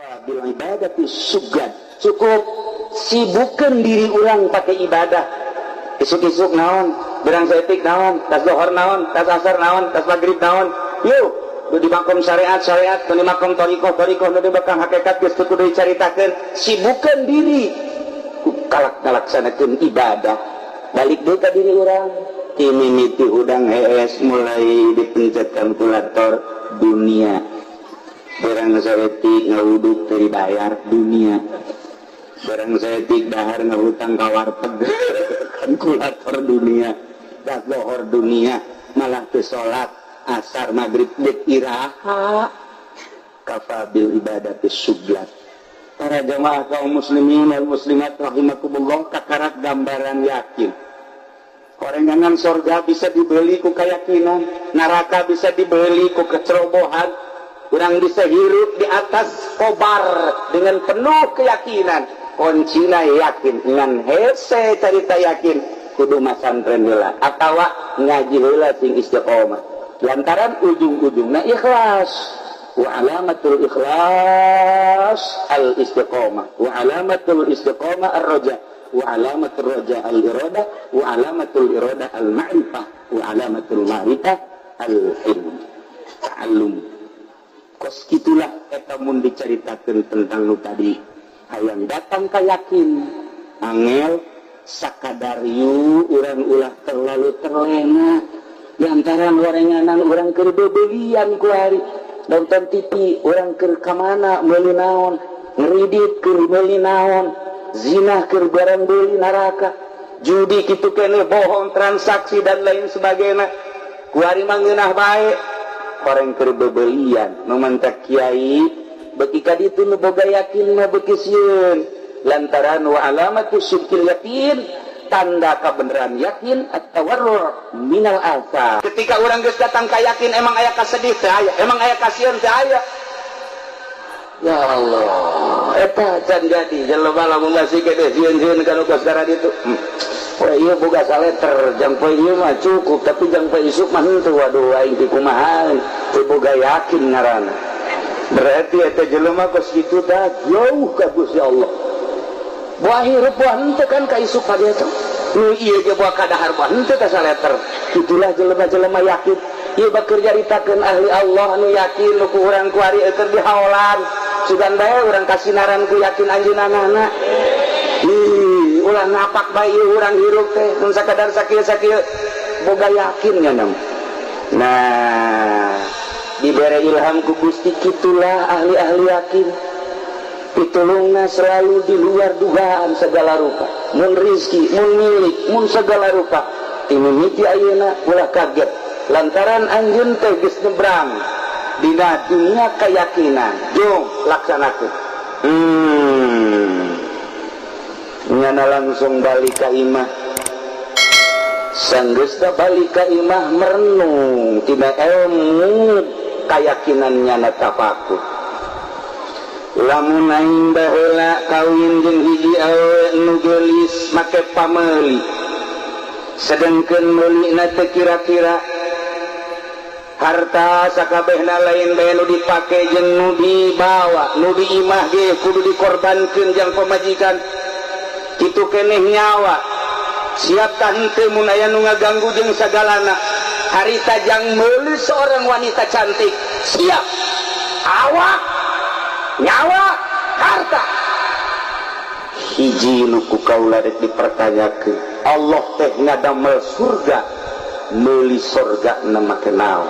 Bil ibadati sugad, cukup sibukkan diri orang pakai ibadah. Isuk-isuk naon, berang saeutik naon, tas lohor naon, tas asar naon, tas maghrib naon. Yuk, nu di makom syariat syariat, nu di makom thoriqoh thoriqoh, nu di makom hakikat geus teu kudu dicaritakeun. Sibukkan diri ku kalak ngalaksanakeun ibadah. Balik deui ka diri urang. Ti mimiti hudang hees mulai dipencet kalkulator dunia. Barang saeutik ngawuduk teu dibayar dunia. Barang saeutik dahar ngahutang ka warteg kalkulator dunia. Das lohor dunia, malah teu salat asar maghrib dek iraha. Kafa bil ibadati suglat. Para jamaah kaum muslimin wal muslimat rahimakumullah, kakarak gambaran yakin. Orengangan sorga bisa dibeli ku keyakinan, neraka bisa dibeli ku kecerobohan. Urang bisa hirup di atas kobar dengan penuh keyakinan. Kuncina yakin, ngan hese carita yakin kudu masantren heula atawa ngaji heula sing istiqomah. Lantaran ujung-ujungna ikhlas. Wa alamatul ikhlas al istiqomah, wa alamatul istiqomah ar-raja, wa alamatul raja al-irada, wa alamatul irada al-ma'rifah, wa alamatul ma'rifah al-ilm, ta'allum. Kos gitulah eta mun dicaritakeun tentang nu tadi. Hayang datang ka yakin, angel sakadar yu urang ulah terlalu terlena. Lantaran gorenganan urang keur bebelian ku hari nonton TV, urang keur ka mana meuli naon, ngeridit keur meuli naon, zina keur barang beuli neraka, judi kitu keneh, bohong, transaksi dan lain sebagainya. Ku hari mah ngeunah bae orang keur bebelian. Nu mantak kiai beki ka ditu nu boga yakin mah beki sieun. Lantaran wa alamatu syirkil yakin, tanda kebenaran yakin at-tawarru minal asa. Ketika orang geus datang ka yakin, emang aya kasedih teu aya, emang aya kasieun teu aya. Ya Allah, eta can jadi jelema lamun masih gede sieun-sieun kana kos ditu. Poe ieu boga saleter, jang poe ieu mah cukup, tapi jang poe isuk mah henteu. Waduh, aing ti kumaha teu boga yakin ngaranna. Berarti eta jelema kos kitu tah jauh ka Gusti Allah. Buah hirup buah henteu kan ka isuk ka dieu teh. Nu ieu ge buah kadahar buah henteu ka saleter. Itulah jelema-jelema yakin. Ieu bakeur nyaritakeun ahli Allah nu yakin nu ku urang kuari keur dihaolan. Sugan bae urang kasinaran ku yakin anjeunna. Ih, ulah ngapak bae ieu urang hirup teh mun sakadar sakieu-sakieu boga yakin nya. Nah, dibere ilham ku Gusti kitulah ahli-ahli yakin. Pitulungna selalu di luar dugaan segala rupa. Mun rizki, mun milik, mun segala rupa. Timimiti ayeuna ulah kaget. Lantaran anjeun teh geus nyebrang dina dunia keyakinan. Jom laksanakeun. Nyana langsung balik ka imah. Sanggeusna balik ka imah merenung tina ilmu keyakinan nyana tafakur. Lamun aing baheula kawin jeung hiji awewe nu geulis make pameuli, sedengkeun meulina teu kira-kira, harta sakabehna lain bae nu dipake jeung nu dibawa, nu di imah ge kudu dikorbankeun jang pamajikan. Kitu keneh nyawa siap tah henteu mun aya nu ngaganggu jeung sagalana. Harita jang meuli seorang wanita cantik siap awak, nyawa, harta. Hiji nu ku kaula rek dipertanyakeun, Allah teh ngadamel surga, meuli surga na make naon?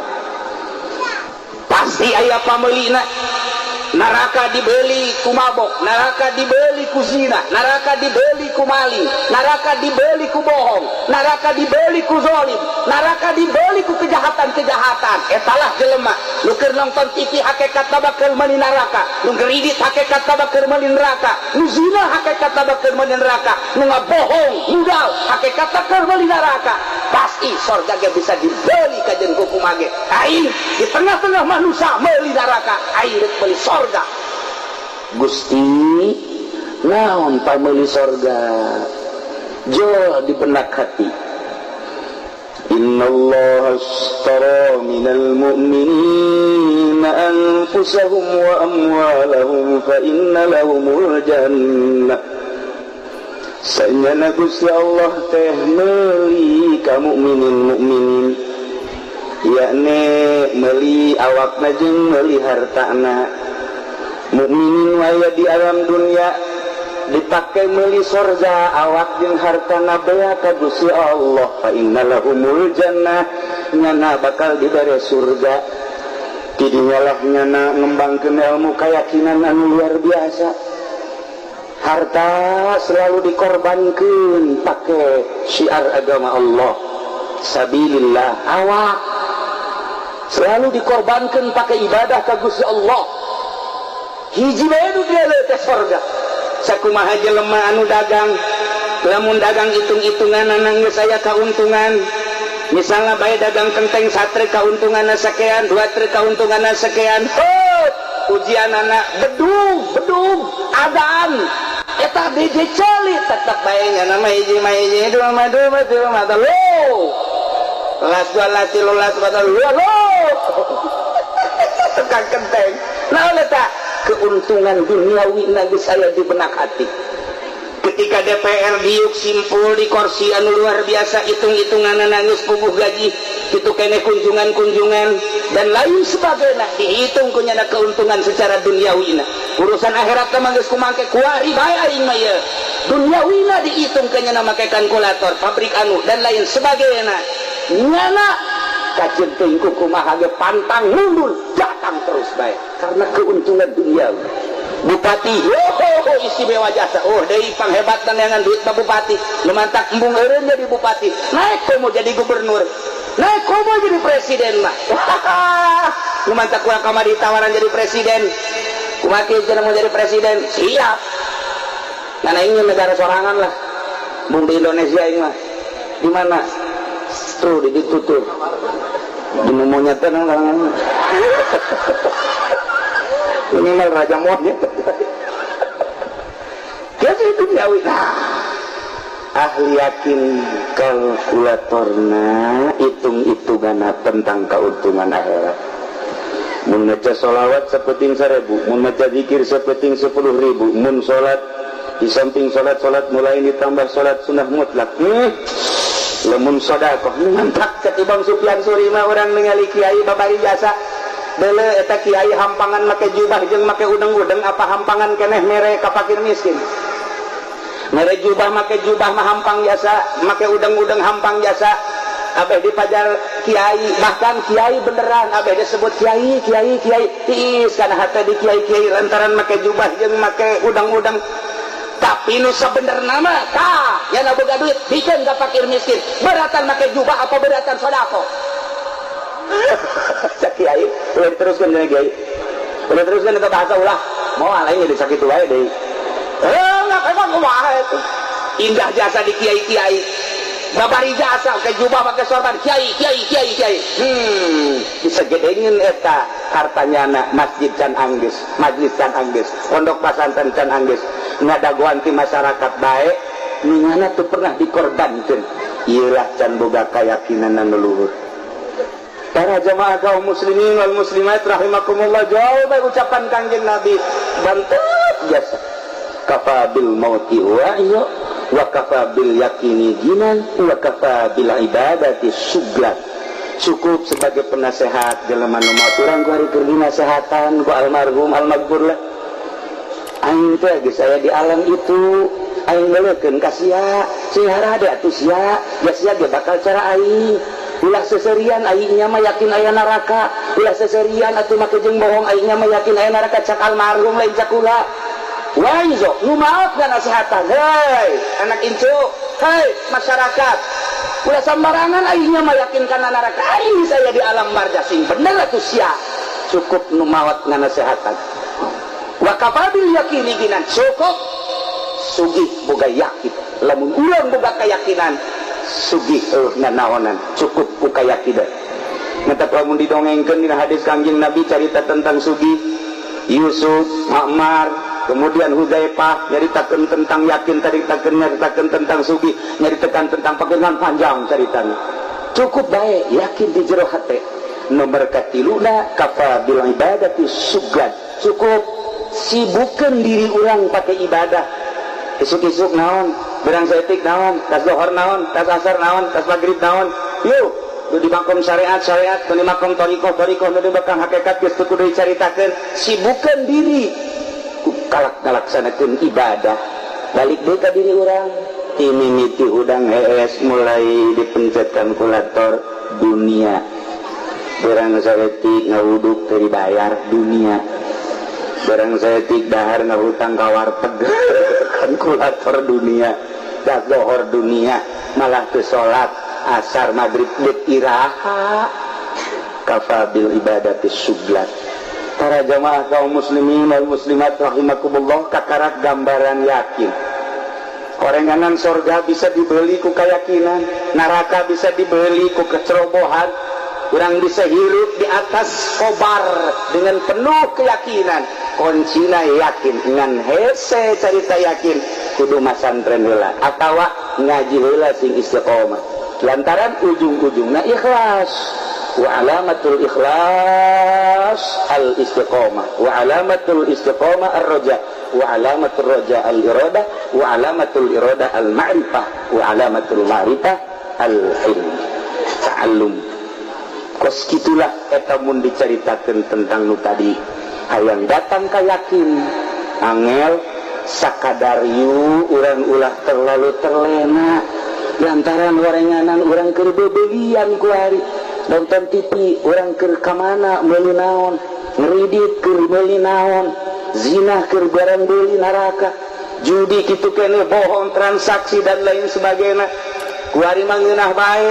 Pasti aya pameulina. Neraka dibeli ku mabok, neraka dibeli ku zina, neraka dibeli ku maling, neraka dibeli ku bohong, neraka dibeli ku zolim, neraka dibeli ku kejahatan-kejahatan. Etalah jelema nu keur nonton TV hakikat bakal meuli neraka, nu ngeridit hakikat bakal meuli neraka, nu zina hakikat bakal meuli neraka, nu ngabohong, mudal hakikat bakal meuli neraka. Pasti sorga ge bisa dibeli ka jeung kumaha ge. Aing di tengah-tengah manusia meuli neraka, aing rek meuli sorga. Gusti, naon pameuli sorga? Jo di benak hati. Innallaha ashtara minal mu'minina anfusahum wa amwalahum fa inna lahumul jannah. Sanyana Gusti Allah teh meuli ka mukminin mukminin, yakni meuli awakna jeung meuli hartana. Mukminin waya di alam dunia dipakai meuli sorga awak jeung hartana bea ka Gusti Allah, fa innalahumul jannah, nyana bakal dibere surga. Tidinyalah nyana ngembangkeun ilmu keyakinan anu luar biasa. Harta selalu dikorbankeun pake syiar agama Allah, sabilillah. Awak selalu dikorbankeun pake ibadah ka Gusti Allah. Hiji bae nu dialeuh teh sorga. Sakumaha jelema anu dagang, lamun dagang hitung-hitungan geus aya kauntungan. Misalnya bae dagang kenteng satre kauntunganna sekian, dua truk kauntunganna sekian. Oh, ujian anak bedug bedug adaan eta DJ celi tetep bae nya nama hiji mah hiji, dua mah dua, tilu mah telu, las dua las tilu las empat lo tukang kenteng. Naon eta keuntungan duniawi geus aya di benak hati. Ketika DPR diuk simpul di kursi anu luar biasa, hitung-hitungan geus puguh gaji, kitu keneh kunjungan-kunjungan dan lain sebagainya, dihitung ku nyana keuntungan secara duniawina. Urusan akhirat mah geus kumangke kuari bae aing mah ieu. Duniawina dihitung ke nyana make kalkulator, pabrik anu dan lain sebagainya. Nyana kaceun teuing ku kumaha ge pantang mundur, datang terus bae karena keuntungan duniawi. Bupati, oh, istimewa jasa, oh deui panghebatan neangan duit mah bupati, nu mantak embung eureun jadi bupati, naik komo jadi gubernur, naik komo jadi presiden mah. Nu mantak kurang kamari tawaran jadi presiden, kumaha kieu cenah mau jadi presiden, siap. Nah ingin negara sorangan lah, bung di Indonesia ini mah, di mana? Tuh di ditu tuh, di monyet teh kalangan. Minimal raja monyet. Jadi itu duniawi. Nah, ahli yakin kalkulatorna hitung-hitungan tentang keuntungan akhirat. Mun maca sholawat sapeting 1000, mun maca zikir sapeting 10.000, mun salat di samping salat-salat mulai ditambah salat sunnah mutlak. Lamun sedekah mantap cek Imam Sufyan Suri mah urang ningali kiai babari jasa. Dele eta kiai hampangan make jubah jeung make udeng-udeng apa hampangan keneh mere ka fakir miskin. Mere jubah make jubah mah hampang jasa, make udeng-udeng hampang jasa. Abeh dipajar kiai, bahkan kiai beneran abeh disebut kiai, kiai, kiai. Tiis kana hate di kiai-kiai lantaran make jubah jeung make udeng-udeng. Tapi nu sabenerna mah tah, nya boga duit bikeun ka fakir miskin. Beratan make jubah apa beratan sedekah? Cak kiai, ulah diteruskan jeung kiai. Ulah teruskan eta bahasa ulah. Moal aing jadi sakitu wae deui. Enggak emang kumaha itu. Indah jasa di kiai-kiai. Babari jasa ke jubah make sorban kiai, kiai, kiai, kiai. Disegedengeun eta hartanya anak masjid can anggeus, majlis can anggeus, pondok pesantren can anggeus. Ngadagoan ti masyarakat bae, ningana teu pernah dikorbankeun. Ieu lah can boga keyakinan anu luhur. Para jamaah kaum muslimin wal muslimat rahimakumullah, jauh baik ucapan Kangjeng Nabi bantep biasa. Kafa bil mauti wa iyo wa kafa bil yakini ginan wa kafa bil ibadati suglan. Cukup sebagai penasehat jelema nu maot urang ku hari keur dinasehatan ku almarhum almaghfur lah. Aing teh geus aya di alam itu, aing leukeun ka sia, sing harade atuh sia, ya sia ge bakal cara aing. Ulah seserian aingnya mah yakin aya neraka, ulah seserian atuh make jeung bohong aingnya mah yakin aya neraka cak almarhum lain cak kula. Waizo nu maot nasehatan, hei anak incu, hei masyarakat, ulah sembarangan aingnya mah yakin kana neraka, aing saya di alam barzah sing bener atuh sia. Cukup nu maot nganasehatan. Wa kafabil yakini ginan, cukup sugih boga yakin. Lamun urang boga keyakinan sugih nanaonan, cukup ku kayakinan. Mata lamun didongengkeun dina hadis Kangjeng Nabi carita tentang sugih Yusuf, Ma'mar, kemudian Huzaifah nyaritakeun tentang yakin, taritakeun nyaritakeun tentang sugih, nyaritakeun tentang pagengan panjang caritana. Cukup bae yakin di jero hate. Nomor katiluna kafa bil ibadati sugad. Cukup sibukkan diri urang pakai ibadah. Isuk-isuk naon, berang saeutik naon, tas lohor naon, tas asar naon, tas magrib naon. Yuk, nu di makom syariat syariat, nu di makom thariqah thariqah, nu di makom hakikat geus teu kudu dicaritakeun. Sibukkan diri ku kalak ngalaksanakeun ibadah. Balik deui ka diri urang. Mimiti udang hees mulai dipencet kalkulator dunia. Berang saeutik ngawuduk teu dibayar dunia. Barang saeutik dahar ngahutang ka warteg kalkulator dunia. Dah lohor dunia malah teu salat asar maghrib deuk iraha. Kafa bil ibadati suglat. Para jamaah kaum muslimin wal muslimat rahimakumullah, kakarak gambaran yakin. Orenganan sorga bisa dibeli ku keyakinan, neraka bisa dibeli ku kecerobohan. Urang bisa hirup di atas kobar dengan penuh keyakinan. Kuncina yakin, ngan hese carita yakin kudu masantren heula atawa ngaji heula sing istiqomah. Lantaran ujung-ujungna ikhlas. Wa alamatul ikhlas al istiqomah, wa alamatul istiqomah ar-raja, wa alamatul raja al-iradah, wa alamatul iradah al-ma'rifah, wa alamatul ma'rifah al-ilm ta'allum. Kos kitulah eta mun dicaritakeun tentang nu tadi. Hayang datang ka yakin angel sakadar yu urang ulah terlalu terlena lantaran warenganan urang keur bebelian ku hari nonton TV urang keur ka mana meuli naon, ngeridit keur meuli naon, zina keur barang beuli neraka, judi kitu keneh, bohong transaksi dan lain sebagainya. Ku hari mah ngeunah bae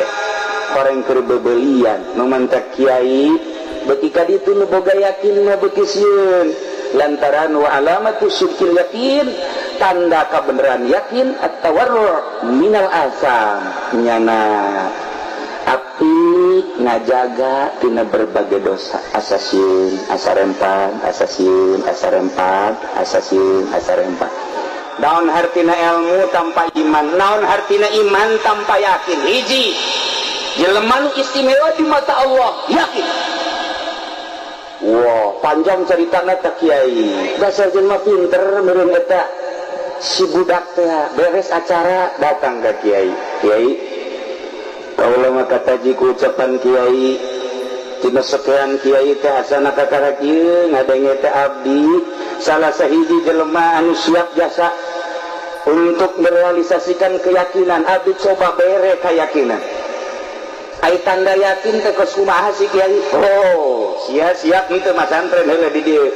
orang keur bebelian. Nu mantak kiai beuki ka ditu nu boga yakin mah beuki sieun. Lantaran wa alamatu syirkil yakin, tanda kebenaran yakin at-tawarru minal asam, nyana api ngajaga tina berbagai dosa. Asa sieun, asa rempan, asa sieun, asa rempan, asa sieun, asa rempan. Naon hartina ilmu tanpa iman, naon hartina iman tanpa yakin. Hiji, jelema nu istimewa di mata Allah, yakin. Wah, panjang ceritana teh kiai. Dasar jelema pinter meureun eta si budak teh beres acara datang ka kiai. Kiai, kaula mah kataji ku ucapan kiai, tina sekian kiai teh asana kakara kieu ngadenge teh abdi salah sahiji jelema anu siap jasa untuk merealisasikan keyakinan. Abdi coba bere keyakinan. Ai tanda yakin teh kos kumaha sih kiai? Oh, sia-siap henteu masantren heula di dieu.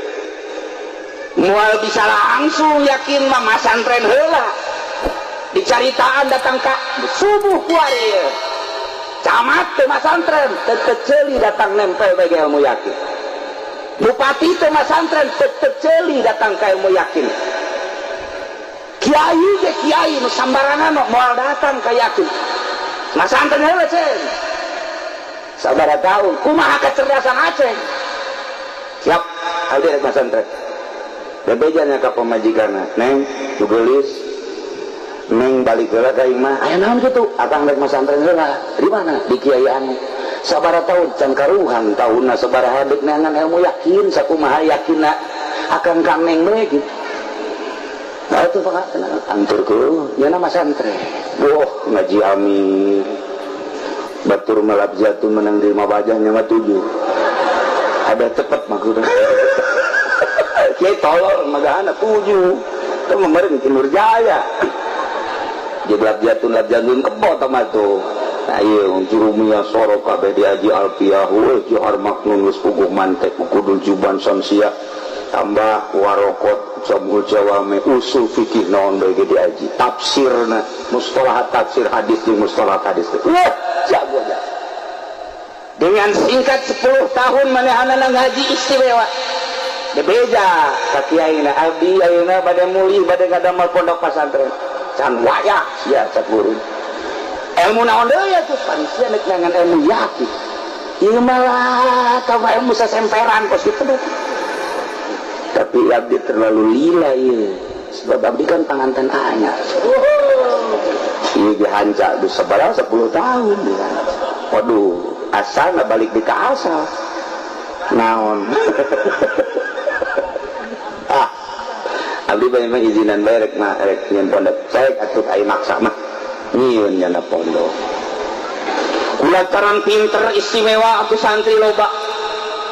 Moal bisa langsung yakin mah masantren heula. Dicaritaan datang ka subuh kuari. Camat teu masantren, teu ceuli datang nempel bagi ilmu yakin. Bupati teu masantren, teu ceuli datang ka ilmu yakin. Kiai ge kiai nu sambarangan moal datang ka yakin. Masantren heula ceun. Sabaraha tahun kumaha kecerdasan Aceh. Siap abdi rek masantren. Bebejana ka pamajikanna, Neng, nu geulis. Neng balik heula ka imah. Aya naon kitu? Akang rek masantren heula. Di mana? Di kiai anu. Sabaraha tahun can karuhan tahunna sabaraha deuk neangan ilmu yakin sakumaha yakinna akang ka Neng we kitu. Nah itu pak anturku nyana masantren. Wah ngaji amir. Batur malap jatuh menang di lima bajahnya mah 7. Ada cepet maksudnya. Kiai tolol magahana 7. Itu meureun ki Nurjaya. Jeblap jatun lap jatun kebo tama tuh. Nah ieu jurumiyah soro kabeh diaji alfiyah we johar maknun geus puguh mantek kudul juban samsia tambah warokot jamul jawame usul fikih naon bae ge diaji tafsirna mustalah tafsir hadis jeung mustalah hadis. Wah, jago aja. Dengan singkat 10 tahun manehanana ngaji istimewa. Bebeja ka kiaina abdi ayeuna bade mulih bade ngadamel pondok pesantren. Can wayah sia cak guru. Ilmu naon deui atuh pan sia nek nangan ilmu yakin. Ieu malah ka ilmu sasemperan kos kitu. Tapi abdi terlalu lila ieu. Sebab abdi kan panganten anyar. Ieu dihanca geus sabaraha 10 tahun dihanca. Waduh, asalna balik di ka asal. Naon? Ah. Abdi bae mah izinan bae rek mah rek nyieun pondok. Saek atuh ai maksa mah nyieun nyana pondok. Kulantaran pinter istimewa atuh santri loba.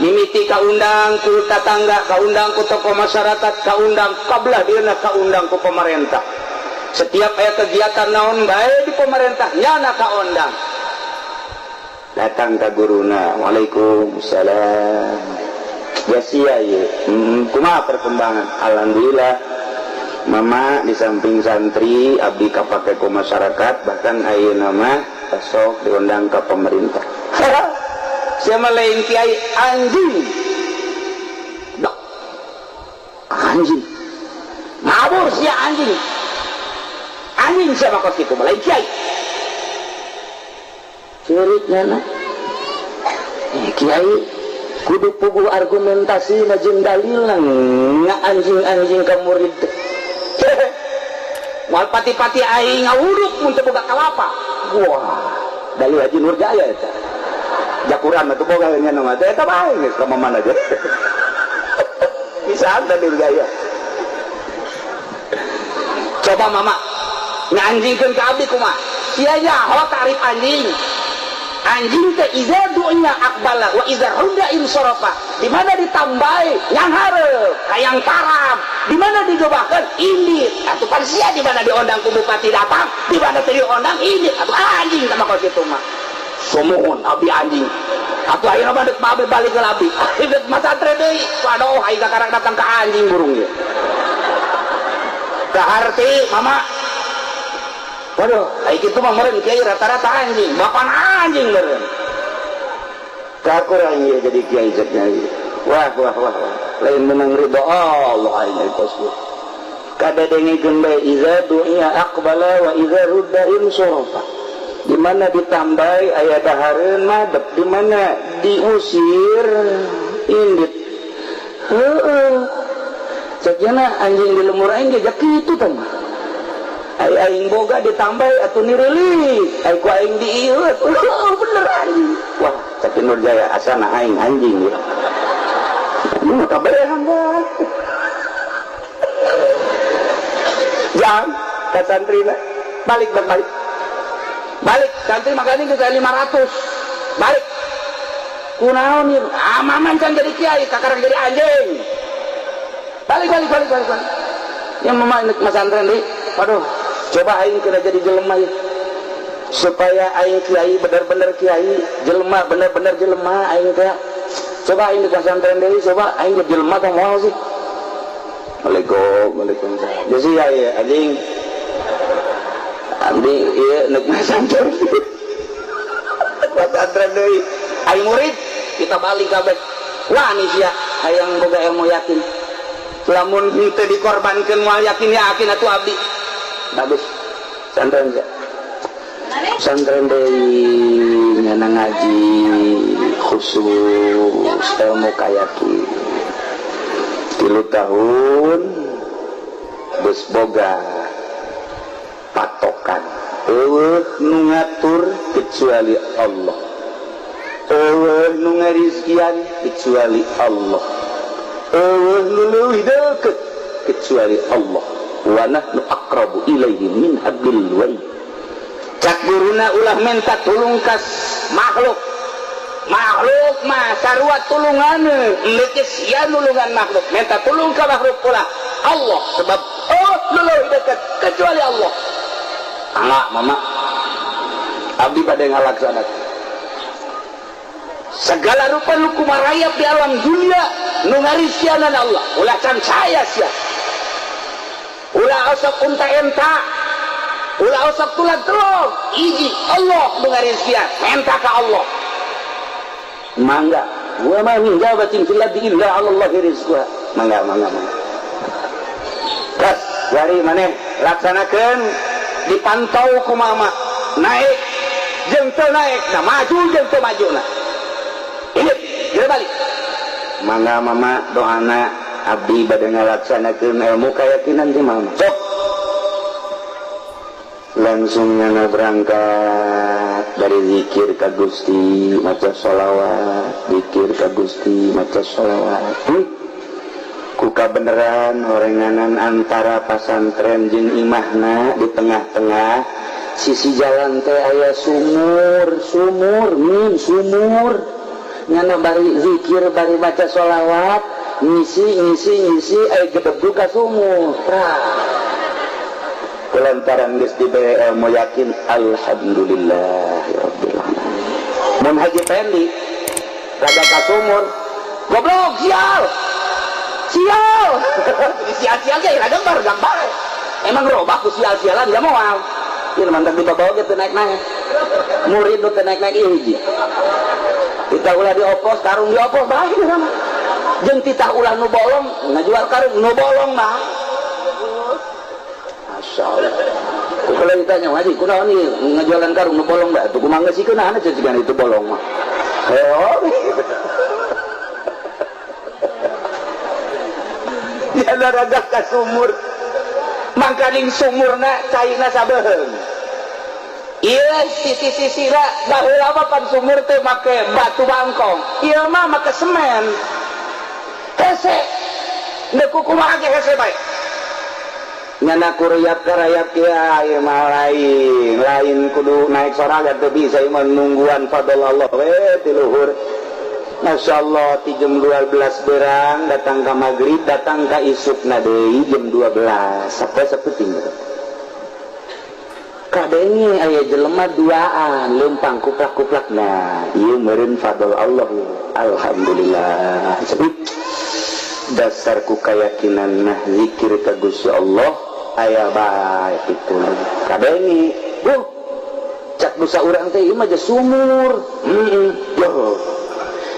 Mimiti kaundang ku tatangga, kaundang ku tokoh masyarakat, kaundang kabelah dieuna kaundang ku pemerintah. Setiap aya kegiatan naon bae di pemerintah nyana kaundang. Datang ka guruna, waalaikumsalam. Ya sia ieu. Kumaha perkembangan? Alhamdulillah. Mama di samping santri abdi kapake ku masyarakat, bahkan ayeuna mah sok diundang ka pemerintah. Sia mah lain kiai anjing. Dok. Anjing. Ngabur sia anjing. Anjing sia mah kos kitu mah lain kiai. Ceurik nyana. Kiai kudu puguh argumentasi na jeung dalilna nga anjing-anjing ka murid. Moal pati-pati aing ngawuruk mun teu boga kalapa. Wah, dalil Haji Nurjaya eta. Jakuran mah teu boga nya mah teh eta bae geus ka mana aja. Bisa ada Nurjaya. Coba mama nganjingkeun ka abdi kumaha? Sia nyaho tarif anjing. Anjing teh iza du'nya akbala wa iza rudda insarafa. Di mana ditambahi yang hareup, hayang tarab. Di mana digobahkeun indit. Atuh pan sia di mana diondang ku bupati datang, di mana teu diondang indit. Atuh anjing teh mah kitu mah. Sumuhun abdi anjing. Atuh ayeuna mah deuk abdi balik ke abdi. Deuk masantren deui. Waduh aing kakarang datang ka anjing burung ieu. Kaharti mama. Waduh, ai kitu mah meureun kiai rata-rata anjing, bapan anjing meureun. Kakurang ieu jadi kiai cek nyai. Wah wah wah wah. Lain menang ridho Allah aing kos kieu. Kadedengekeun bae iza du'a aqbala wa iza rudda insarafa. Di mana ditambai aya dahareun madep, di mana diusir indit. Heueuh. Cek nya anjing di lemur aing ge kitu tah mah. Ai aing boga ditambah atuh nirilik, ai ku aing diiut, bener anjing. Wah, cek Nurjaya asana aing anjing ya. Nu kaberehan bae. Jang, ka santrina balik balik. Balik, santri makanya geus 500. Balik. Kunaon ieu? Ah, maman can jadi kiai, kakarang jadi anjing. Balik balik balik balik. Balik. Yang mama indek masantren deui. Waduh, coba aing kena jadi jelema ya. Supaya aing kiai bener-bener kiai, jelema bener-bener jelema aing teh. Coba aing di pesantren deui, coba aing jadi jelema teh moal sih. Waalaikum, waalaikumsalam. Jadi ya ya anjing. Abdi ieu nek masantren. Pesantren deui. Aing murid kita balik kabeh. Wah nih sia hayang boga ilmu yakin. Lamun henteu dikorbankeun moal yakin yakin atuh abdi. Bagus. Santren sia. Santren deui nyana ngaji khusus ilmu kayakin. 3 tahun geus boga patokan. Eueuh nu ngatur kecuali Allah. Eueuh nu ngarizkian kecuali Allah. Eueuh nu leuwih deukeut kecuali Allah. Wa nahnu aqrabu ilaihi min hablil warid. Cak guruna ulah minta tulung kas makhluk. Makhluk mah sarua tulunganeun, enggeus sia nulungan makhluk. Minta tulung ka makhluk ulah Allah sebab oh nu leuwih deukeut kecuali Allah. Angga mama. Abdi bade ngalaksanakeun. Segala rupa nu kumarayap di alam dunia nu ngarisianan Allah. Ulah can saya sia. Ulah osok unta enta. Ulah osok tulang telog. Iji Allah nu ngarisian. Menta ka Allah. Mangga. Wa ma min dabatin fil ardi illa 'ala Allahi rizquha. Mangga mangga mangga. Gas, wari maneh laksanakeun dipantau ku mama. Naik jeung teu naik, nah maju jeung teu maju nah. Ini, dia balik. Mangga mama doana abdi bade ngalaksanakeun ilmu keyakinan ti mama. Sok. La Langsung nyana berangkat dari zikir ka Gusti maca sholawat, zikir ka Gusti maca sholawat. Kuka beneran horenganan antara pasantren jeung imahna di tengah-tengah sisi jalan teh aya sumur, sumur min sumur. Nyana bari zikir bari maca sholawat, ngisi ngisi ngisi aya gedebuk ka sumur. Kulantaran geus dibere ilmu yakin, alhamdulillahirabbil alamin. Mun Haji Pendi rada ka sumur, goblok sial. Sial. Sial-sial ge rada gambar. Emang robah ku sial-sialan ya moal. Ieu mantap dibawa ge teu naik-naik. Murid nu teu naik-naik ieu hiji. Titah ulah diopos, karung diopos bae sama. Jeung titah ulah nu bolong, ngajual karung nu bolong mah. Masyaallah. Ku kalau ditanya haji, kunaon ieu ngajualan karung nu bolong bae? Tuh kumaha geus kunaon cenah itu bolong mah. Heo. Ya rada ka sumur. Mangkaning sumurna caina sabeheung. Ieu sisi-sisina baheula mah pan sumur teh make batu bangkong. Ieu mah make semen. Hese. Deuk kumaha ge hese bae. Nyana kuruyap karayap kiai mah lain, lain kudu naik sorangan teu bisa ieu mah nungguan fadl Allah we ti luhur. Masya Allah ti jam 12 berang datang ka maghrib datang ka isukna deui jam 12 sampai saeuting kadenge aya jelema duaan leumpang kuplak-kuplak. Nah ieu meureun fadl Allah, alhamdulillah. Dasar ku kayakinan nah zikir ka Gusti Allah aya bae kitu kadenge cak dosa urang teh ieu mah sumur. Heeh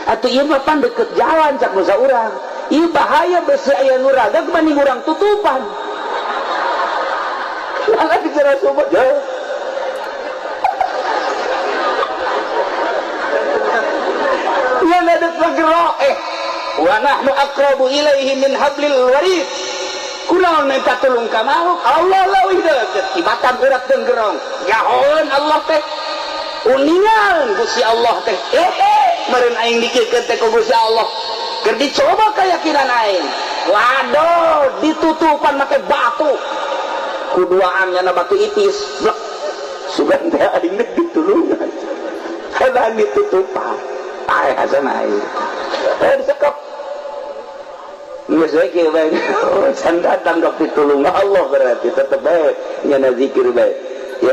atuh ieu mah pan deket jalan cak dosa urang ieu bahaya besi aya nu radag mending urang tutupan. Jangan bicara sumur jauh. Ya nadek bergerak wa nahnu aqrabu ilaihi min hablil warid. Kunaon minta tulung ka makhluk? Allah leuwih deukeut tibatan urat denggerong. Nyahoeun Allah teh. Uningan Gusti Allah teh. Meureun aing dikirkeun teh ku Gusti Allah. Keur dicoba keyakinan aing. Waduh, ditutupan make batu. Kuduaan nyana batu ipis. Blek. Sugan teh aing deuk ditulungan. Kadang ditutupan. Aing hasan aing. Disekep. Geus we kieu bae. Can datang ka pitulung Allah berarti tetep bae nyana zikir bae. Ya.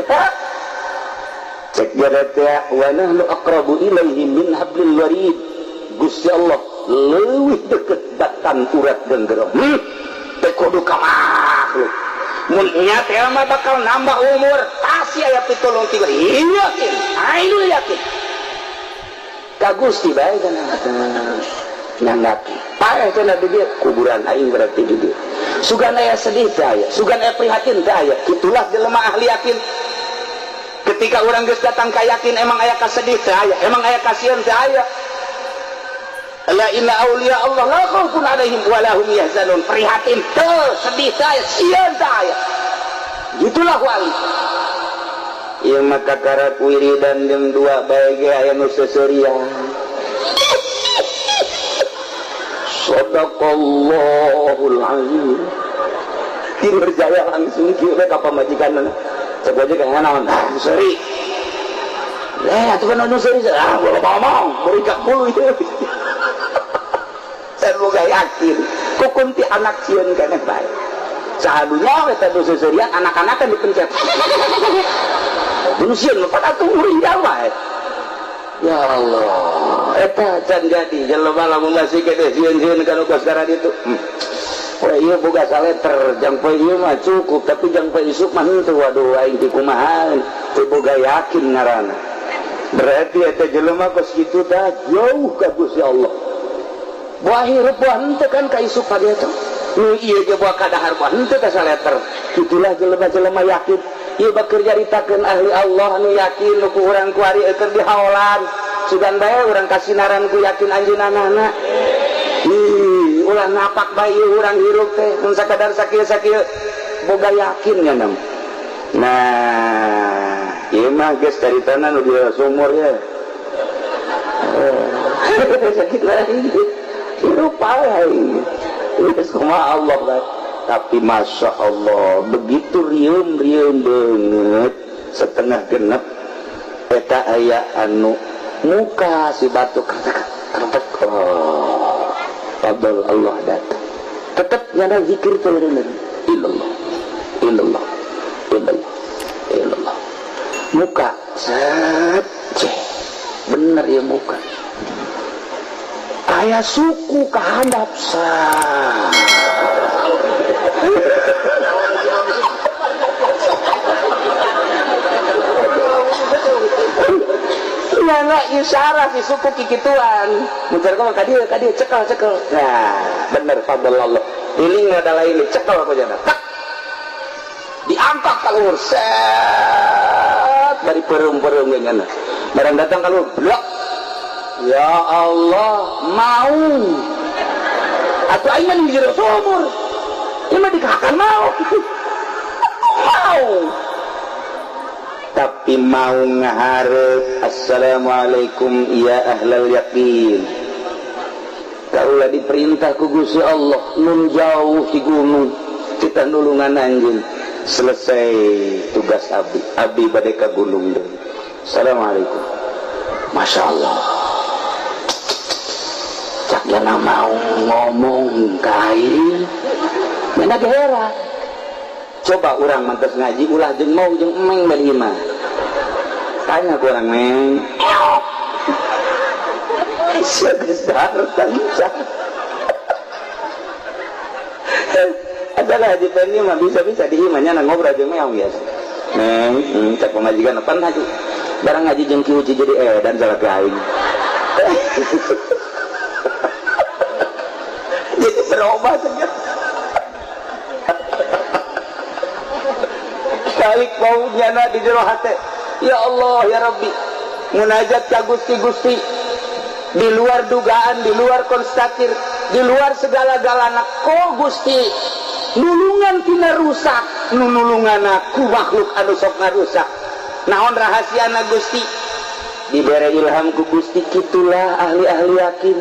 Cek teh wa nahnu aqrabu ilaihi min hablil warid. Gusti Allah leuwih deukeut batan urat genggerong. Teu kudu ka makhluk. Mun nya teh mah bakal nambah umur, pasti aya pitulung ti yakin. Aing yakin. Ka Gusti bae kana. Nanggapi paeh teh di dieu kuburan aing berarti di dieu. Sugan aya sedih teh aya, sugan aya prihatin teh aya. Itulah jelema ahli yakin. Ketika urang geus datang ka yakin emang aya kasedih teh aya, emang aya kasieun teh aya. La inna auliya Allah la khaufun alaihim wa lahum yahzanun. Prihatin teh, sedih teh aya, sieun teh aya. Gitulah wali. Ieu mah kakarak wiridan jeung dua bae ge aya nu seuseurian. Sadaqallahul azim. Tidur jaya langsung kieu ka pamajikanna. Cek aja kayak naon? Ah, seri. Atuh kan anu seri. Ah, bola ngomong, berikat bulu itu. Saya boga yakin, kukun ti anak sieun keneh bae. Sahadunya eta nu seserian anak-anak kan dipencet. Nu sieun mah atuh muringgal wae. Ya Allah, eta can jadi jelema lamun masih gede sieun-sieun kana kos ditu. Poe ieu boga saleter, jang poe ieu mah cukup, tapi jang poe isuk mah henteu. Waduh aing ti kumaha, teu boga yakin ngaranna. Berarti eta jelema kos kitu tah jauh ka Gusti Allah. Buah hirup buah henteu kan ka isuk ka dieu teh. Nu ieu ge buah kadahar buah henteu ka saleter. Kitulah jelema-jelema yakin. Ieu bakeur nyaritakeun ahli Allah nu yakin nu ku urang kuari keur dihaolan. Sugan bae urang kasinaran ku yakin anjeunna. Ih, ulah napak bae urang hirup teh mun sakadar sakieu-sakieu boga yakin nya. Nah ieu mah geus caritana nu di sumur ya. Sakit lagi hirup aing. Geus kumaha Allah lah. Tapi masya Allah begitu rieum-rieum banget setengah genep eta aya anu muka si batu kertek. Oh, fadl Allah datang. Tetap nyana zikir teh illallah illallah illallah illallah. Muka set ceh bener ya muka. Aya suku kahandap sah. Nyana isyarah si suku kikituan. Mujar kau ka dieu cekel cekel. Nah, bener fadl Allah. Iling adalah ini cekel aku jana. Tak. Diangkat ka luhur set dari pereum-pereum ge nyana. Barang datang ka luhur, blok. Ya Allah, mau. Atuh aing mah di jero sumur. Ieu mah dikahakan mau. Mau. Tapi mau ngaharep assalamualaikum ya ahlal yaqin. Kaulah diperintah ku Gusti Allah nun jauh di gunung kita nulungan anjeun. Selesai tugas abdi, abdi bade ka gunung deui. Assalamualaikum. Masya Allah. Cak jana mau ngomong ka aing. Mana gera. Coba orang mantas ngaji ulah jeung mau jeung emeng bari imah. Tanya ku orang meng. Sia geus dahar. Adalah haji Penny mah bisa-bisa di imahnya ngobrol jeung meong biasa. Meng, cak pamajikan pan haji. Barang ngaji jeung Ki Uci jadi edan salah ke aing. Jadi berubah saja. Balik mau nyana di jero hate. Ya Allah ya Rabbi, munajat ka Gusti Gusti di luar dugaan, di luar konstatir, di luar segala-galana ko Gusti nulungan tina rusak, nulungan aku makhluk anu sok ngarusak. Naon rahasiana Gusti? Dibere ilham ku Gusti kitulah ahli-ahli yakin.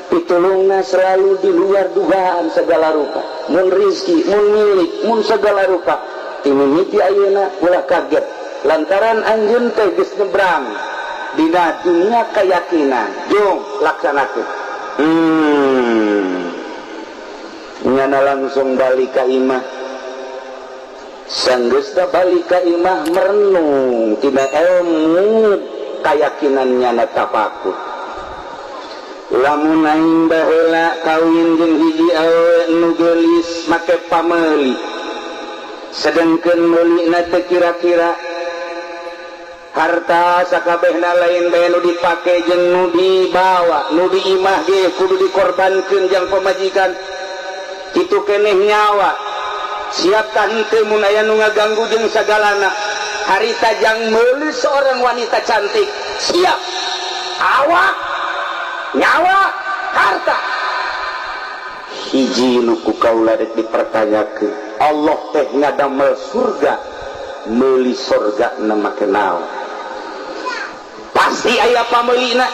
Pitulungna selalu di luar dugaan segala rupa. Mun rizki, mun milik, mun segala rupa. Timimiti ayeuna ulah kaget lantaran anjeun teh geus nyebrang dina dunia keyakinan. Jung laksanakeun. Nyana langsung balik ka imah. Sanggeusna balik ka imah merenung tina ilmu keyakinan nyana tafakur. Lamun aing baheula kawin jeung hiji awewe nu geulis make pameuli. Sedangkan meulina teh kira-kira harta sakabehna lain bae nu dipake jeung nu dibawa, nu diimah ge kudu dikorbankeun jang pamajikan. Kitu keneh nyawa. Siap tah henteu mun aya nu ngaganggu jeung sagalana. Harita jang meuli seorang wanita cantik, siap awak, nyawa, harta. Hiji nu ku kaula rek dipertanyakeun. Allah teh ngadamel surga, meuli surga na make naon? Pasti aya pameulina.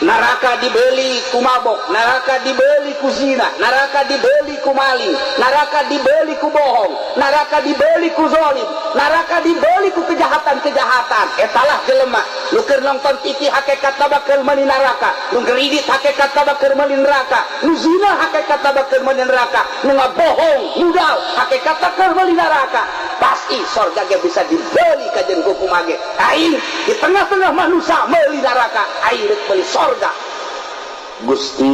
Neraka dibeli ku mabok, neraka dibeli ku zina, neraka dibeli ku maling, neraka dibeli ku bohong, neraka dibeli ku zolim, neraka dibeli ku kejahatan-kejahatan. Etalah jelema nu keur nonton TV hakikat bakal meuli neraka, nu ngridit hakikat bakal meuli neraka, nu zina hakikat bakal meuli neraka, nu ngabohong, mudal hakikat bakal meuli neraka. Pasti surga ge bisa dibeli kajen ku kumage. Aing di tengah-tengah manusia meuli neraka, aing rek meuli sorga. Gusti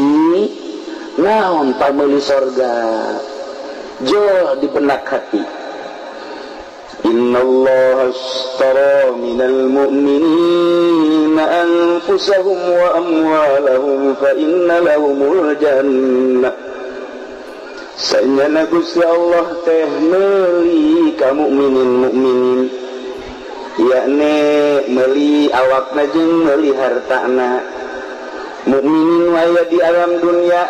naon pameuli sorga? Jo di benak hati. Innallaha ashtara minal mu'minina anfusahum wa amwalahum fa inna lahumul jannah. Sanyana Gusti Allah teh meuli ka mukminin mukminin, yakni meuli awakna jeung meuli hartana. Mukminin waya di alam dunia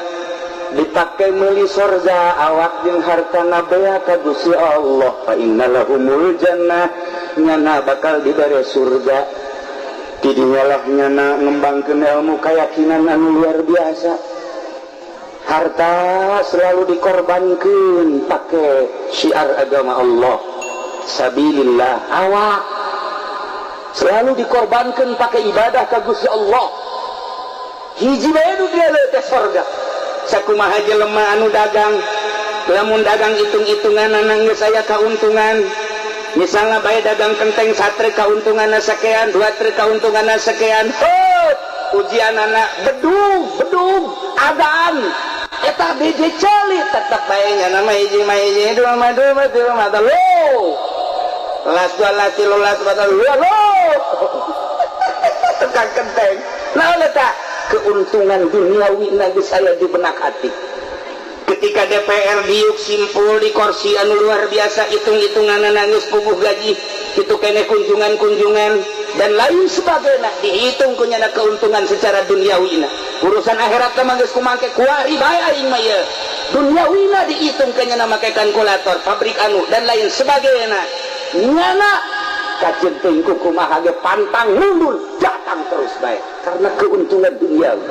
Dipakai meuli sorga awak jeung hartana bea ka Gusti Allah. Fa innalahumul jannah, nyana bakal dibere surga. Tidinyalah nyana ngembangkeun ilmu keyakinan anu luar biasa. Harta selalu dikorbankan pakai syiar agama Allah, sabilillah. Awak selalu dikorbankan pakai ibadah ka Gusti Allah. Hiji bae nu dialeuh teh sorga. Sakumaha jelema anu dagang, lamun dagang hitung-hitungan geus aya kauntungan. Misalnya bae dagang kenteng satre kauntunganna sekian, dua truk kauntunganna sekian. Hot, ujianana bedug, bedug, adaan. Eta biji ceuli tetep bae nya nama hiji mah hiji, dua mah dua, tilu mah telu. Las dua, las tilu, las empat, lo. Tukang kenteng. Naon eta? Keuntungan duniawi geus aya di benak hati. Ketika DPR diuk simpul di kursi anu luar biasa, hitung-hitungan nangis puguh gaji, itu kene kunjungan-kunjungan dan lain sebagainya, dihitung kunyana keuntungan secara duniawi. Urusan akhirat mah geus kumangke kuari bae aing mah ieu. Duniawina dihitung kenyana make kalkulator, pabrik anu dan lain sebagainya. Nyana kaceun teuing kumaha ge pantang mundur, datang terus bae karena keuntungan duniawi.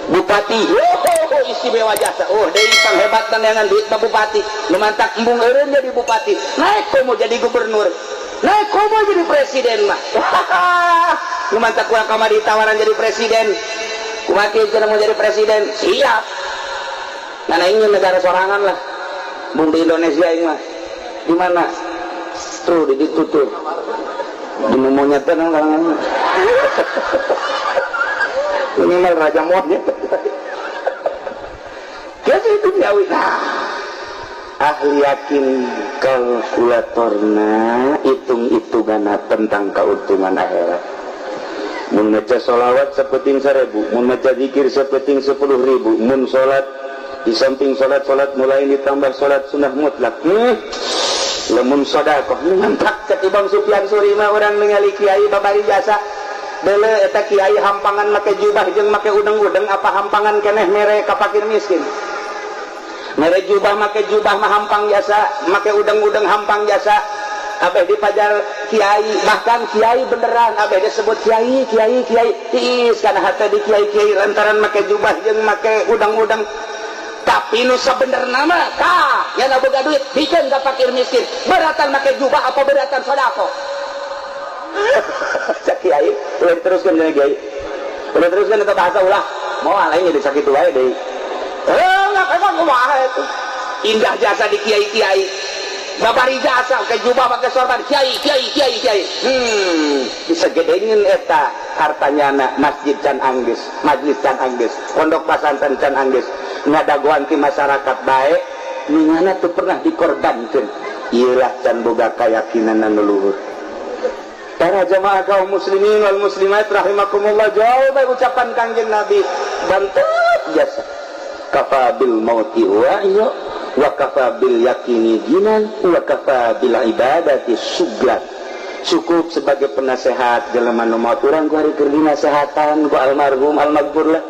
Bupati, oh, istimewa jasa. Oh, deui panghebat neangan duit mah bupati. Nu mantak embung eureun jadi bupati. Naik komo jadi gubernur. Naik komo jadi presiden mah. Nu mantak kurang kamari tawaran jadi presiden. Kumaha kieu cenah mau jadi presiden? Siap. Nah, ingin negara sorangan lah. Bung di Indonesia ini mah. Di mana? Tuh di ditu tuh. Di monyet teh kalangan. Minimal raja monyet. Jadi itu duniawi. Nah, ahli yakin kalkulatorna hitung-hitungan tentang keuntungan akhirat. Mun maca sholawat sapeting 1000, mun maca zikir sapeting 10.000, mun sholat di samping sholat-sholat mulai ditambah sholat sunnah mutlak. Lamun sedekah mantap cek Imam Sufyan Suri mah urang ningali kiai babari jasa. Dele eta kiai hampangan make jubah jeung make udeng-udeng apa hampangan keneh mere ka fakir miskin. Mere jubah make jubah mah hampang jasa, make udeng-udeng hampang jasa. Abeh dipajar kiai, bahkan kiai beneran abeh disebut kiai, kiai, kiai. Tiis kana hate di kiai-kiai lantaran make jubah jeung make udeng-udeng. Tapi nu sabenerna mah tah, nya boga duit bikeun ka fakir miskin. Beratan make jubah apa beratan sedekah? Cak kiai, ulah diteruskan jeung kiai. Ulah teruskan eta bahasa ulah. Moal aing jadi sakitu wae deui. Enggak emang kumaha itu. Indah jasa di kiai-kiai. Babari jasa ke jubah pakai sorban kiai, kiai, kiai, kiai. Disegedengin eta hartanya anak masjid can anggeus, majlis can anggeus, pondok pesantren can anggeus. Ngadagoan ti masyarakat bae, ningana teu pernah dikorbankeun. Ieulah can boga keyakinan anu luhur. Para jamaah kaum muslimin wal muslimat rahimakumullah, jauh bae ucapan Kangjeng Nabi bantut jasa. Kafa bil mauti wa iyo wa kafa bil yakini ginan wa kafa bil ibadati suglan. Cukup sebagai penasehat jelema nu maot urang ku hari keur dinasehatan ku almarhum almaghfur lah.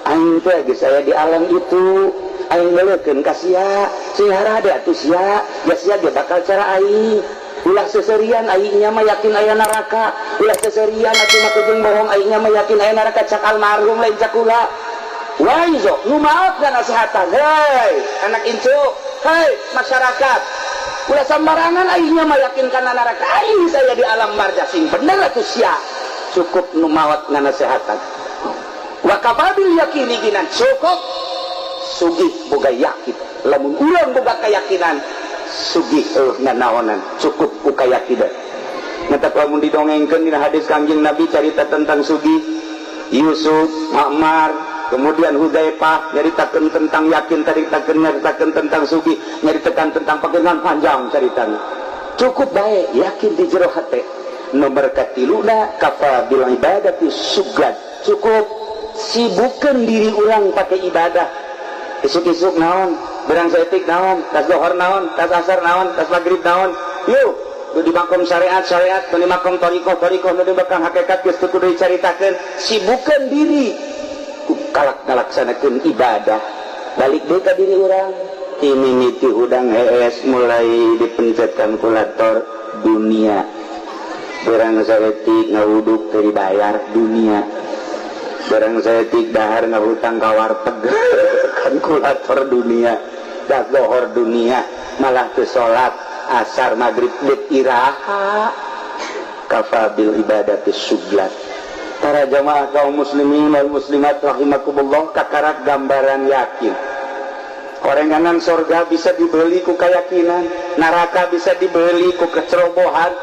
Aing teh geus aya di alam itu, aing leukeun ka sia, sing harade atuh sia, ja sia ge bakal cara aing. Ulah seserian aingnya mah yakin aya neraka, ulah seserian atuh mah jeung bohong aingnya mah yakin aya neraka cak almarhum lain cak kula. Waizo nu maot nasehatan, hei anak incu, hei masyarakat, ulah sembarangan aingnya mah yakin kana neraka, aing saya di alam barzah sing bener atuh sia. Cukup nu maot nganasehatan. Wa kafabil yakini ginan, cukup sugih boga yakin. Lamun urang boga keyakinan sugih nanaonan, cukup ku kayakinan. Mata lamun didongengkeun dina hadis Kangjeng Nabi carita tentang sugih Yusuf, Ma'mar, kemudian Hudzaifah nyaritakeun tentang yakin, caritakeun nyaritakeun tentang sugih, nyaritakeun tentang pagengan panjang caritana. Cukup bae yakin di jero hate. Nomor katiluna kafa bil ibadati suglan. Cukup sibukeun diri urang pakai ibadah. Isuk-isuk naon, berang saeutik naon, tas lohor naon, tas asar naon, tas magrib naon. Yuk, nu di makom syariat syariat, nu di makom thariqah thariqah, nu di makom hakikat geus teu kudu dicaritakeun. Sibukeun diri ku kalak ngalaksanakeun ibadah. Balik deui ka diri urang. Mimiti udang hees mulai dipencet kalkulator dunia. Berang saeutik ngawuduk teu dibayar dunia. Berang saeutik dahar ngahutang ka warteg kalkulator dunia. Dah lohor dunia malah teu salat asar maghrib deuk iraha. Kafa bil ibadati suglat. Para jamaah kaum muslimin wal muslimat rahimakumullah, kakarak gambaran yakin. Korenganan sorga bisa dibeli ku keyakinan, neraka bisa dibeli ku kecerobohan.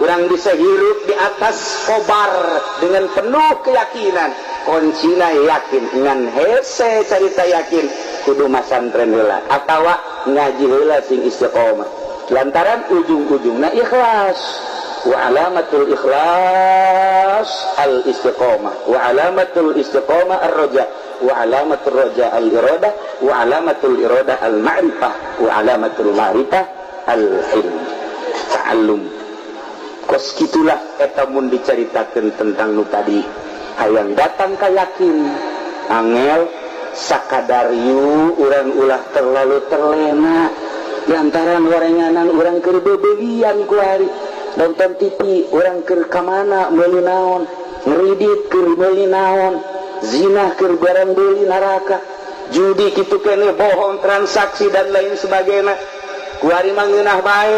Urang bisa hirup di atas kobar dengan penuh keyakinan. Kuncina yakin, ngan hese carita yakin kudu masantren heula atawa ngaji heula sing istiqomah. Lantaran ujung-ujungna ikhlas. Wa alamatul ikhlas al istiqomah, wa alamatul istiqomah ar-raja, wa alamatul raja al-iradah, wa alamatul iradah al-ma'rifah, wa alamatul ma'rifah al-ilm ta'allum. Kos kitulah eta mun dicaritakeun tentang nu tadi. Hayang datang ka yakin angel sakadar yu urang ulah terlalu terlena lantaran warenganan urang keur bebelian ku hari nonton TV urang keur ka mana meuli naon, ngeridit keur meuli naon, zina keur barang beuli neraka, judi kitu keneh, bohong, transaksi dan lain sebagainya. Ku ari mah ngeunah bae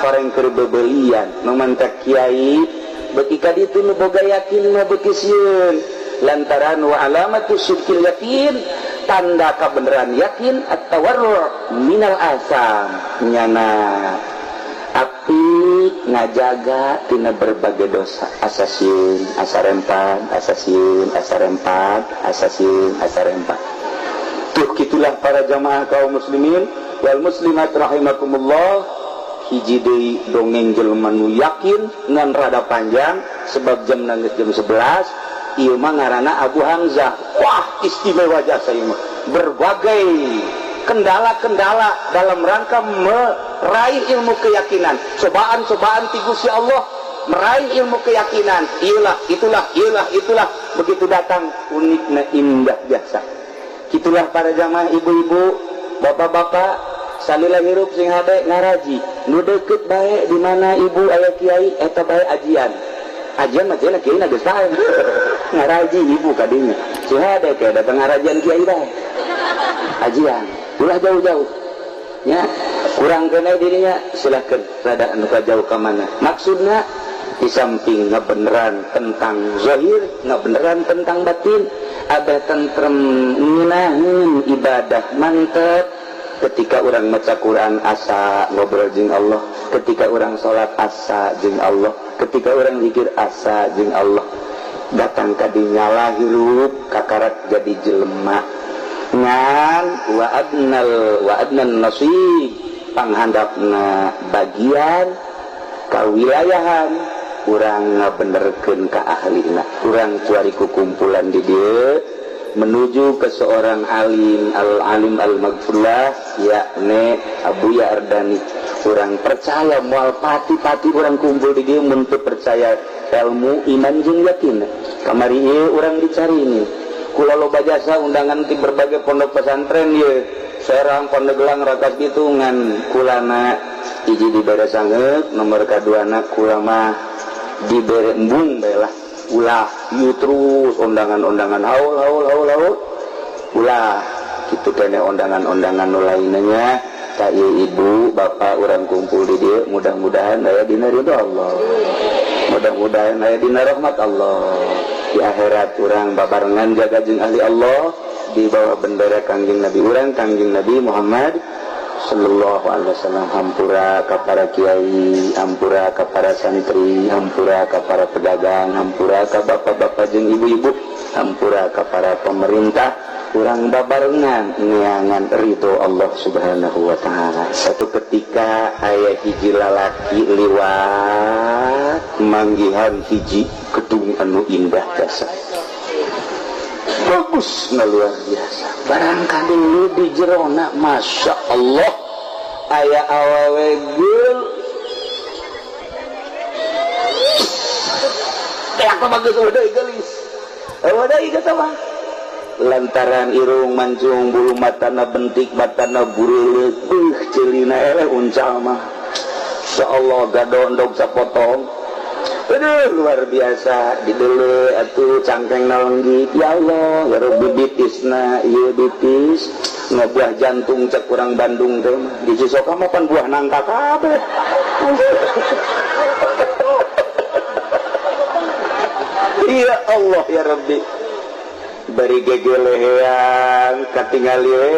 horeng keur bebelian. Nu mantak kiai beuki ka ditu nu boga yakin mah beuki sieun lantaran wa alamatu sidqil yakin, tanda kebenaran yakin at-tawarru minal asam, nyana api ngajaga tina berbagai dosa. Asa sieun asa rempat, asa sieun asa rempat, asa sieun asa rempat. Tuh kitulah para jamaah kaum muslimin wal muslimat rahimakumullah. Hiji deui dongeng jelema nu yakin ngan rada panjang sebab jam nangis jam 11. Ieu mah ngaranna Abu Hamzah. Wah, istimewa jasa ieu mah. Berbagai kendala-kendala dalam rangka meraih ilmu keyakinan, cobaan-cobaan ti Gusti Allah meraih ilmu keyakinan. Iyalah, itulah, iyalah, itulah. Begitu datang unikna indah jasa. Itulah para jamaah ibu-ibu, bapak-bapak, salila hirup sing hade ngaraji. Nu deukeut bae di mana ibu aya kiai eta bae ajian. Ajian mah cenah kiai na geus bae. Ngaraji ibu kadinya. Sing hade ke datang ngarajian kiai bae. Ajian, ulah jauh-jauh. Ya, kurang kena dirinya silahkan rada anu jauh ka mana. Maksudna di samping ngabeneran tentang zahir, ngabeneran tentang batin, ada tentrem ngeunaheun ibadah mantep. Ketika orang maca Quran asa ngobrol jeung Allah, ketika orang salat asa jeung Allah, ketika orang zikir asa jeung Allah, datang ka dinyala hirup kakarak jadi jelema. Ngan wa adnal wa adnan nasib, panghandapna bagian kawilayahan urang ngabenerkeun ka ahlina. Urang cuari ku kumpulan di dieu menuju ke seorang alim, al-alim al-maghfurlah, yakni Abu Yardani. Urang percaya moal pati-pati urang kumpul di dieu mun teu percaya ilmu iman jeung yakin. Kamari ieu urang dicari ini. Kula loba jasa undangan ti berbagai pondok pesantren ieu. Serang, Pandeglang, Rakas Bitungan, kulana hiji dibere sangeut, nomor kaduana kula mah dibere embung bae lah. Ulah ieu terus undangan-undangan haul haul haul haul. Ulah kitu kene undangan-undangan nu lainna nya. Ta ieu ibu, bapak urang kumpul di dieu mudah-mudahan aya dina ridho Allah. Mudah-mudahan aya dina rahmat Allah. Di akhirat urang babarengan jaga jeung ahli Allah di bawah bendera Kangjeng Nabi urang, Kangjeng Nabi Muhammad sallallahu alaihi wasallam. Hampura ka para kiai, hampura ka para santri, hampura ka para pedagang, hampura ka bapak-bapak jeung ibu-ibu, hampura ka para pemerintah. Urang babarengan neangan ridho Allah Subhanahu wa taala. Satu ketika aya hiji lalaki liwat manggihan hiji gedung anu indah jasa. Bagus na luar biasa. Barangkali lu di jerona, masya Allah, aya awewe geul. Kayak bagus udah geulis. Udah geus mah. Lantaran irung mancung bulu matana bentik matana bureuleuh beuh ceulina eleh uncal mah. Insyaallah gadondog sapotong. Aduh luar biasa dideuleu atuh cangkeng nalenggi. Ya Allah, ya Rabbi bitisna ieu bitis ngabuah jantung cek urang Bandung teh mah. Di Cisoka mah pan buah nangka kabeh. Ya Allah ya Rabbi. Bari gegelehean katingali we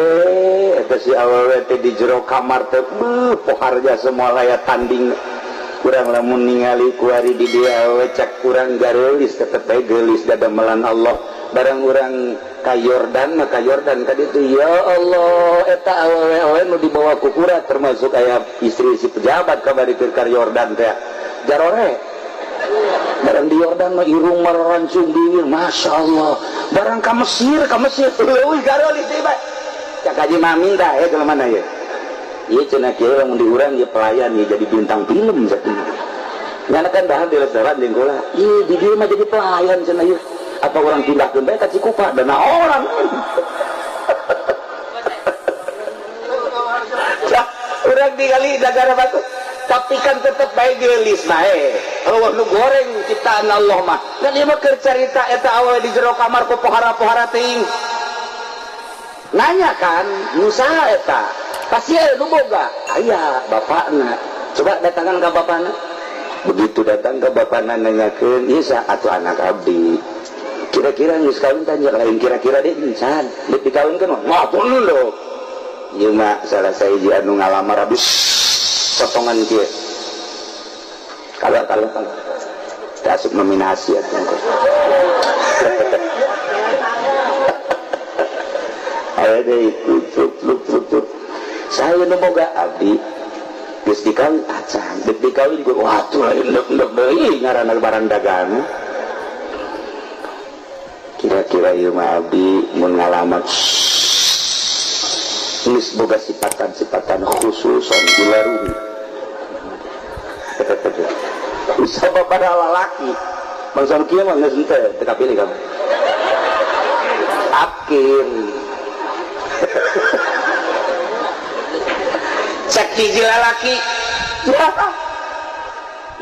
eta si awewe teh di jero kamar teh beuh poharja semua laya tanding. Kurang lamun ningali kuari di dia awewe cak kurang gareulis tetep bae geulis dadamelan Allah. Barang urang ka Yordan mah ka Yordan ka ditu ya Allah eta awewe nu dibawa ku kura termasuk aya istri si pejabat kabari keur ka Yordan teh. Jarore barang di Yordan mah irung marancung bibir Masya Allah. Barang ka Mesir leuwih gareulis deui bae. Cak Haji Mamin tah ya kalau mana ya. Ieu cenah kieu lamun di urang ieu pelayan ieu jadi bintang film sakieu. Nyana kan dahar di restoran jeung kula. Ieu di dieu mah jadi pelayan cenah ieu. Apa orang pindahkeun bae ka Cikupa dana orang. Urang digali nagara batu. Tapi kan tetep bae geulis bae. Eueuh nu goreng ciptaan Allah mah. Dan ieu mah keur carita eta awewe di jero kamar ku pohara-pohara teuing. Nanya kan, nu saha eta? Pasti aya nu boga. Aya bapakna. Coba datangan ka bapakna. Begitu datang ke bapakna nanyakeun, ieu saha atuh anak abdi. Kira-kira geus kawin tanya lain kira-kira deui encan. Deuk dikawinkeun mah pun lho. Ieu mah salah sahiji anu ngalamar abis potongan kieu. Kalau asup nominasi atuh. Aya deui tutup. Saya nu boga abdi geus dikawin acan, deuk dikawin gue wah atuh lain ndek-ndek deui ngaranna barang dagang. Kira-kira ieu mah abdi mun ngalamar geus boga sipatan-sipatan khususon dilaruri. Sabab pada lalaki bangsa nu kieu mah geus henteu teu kapilih kabeh. Akhir cek hiji lalaki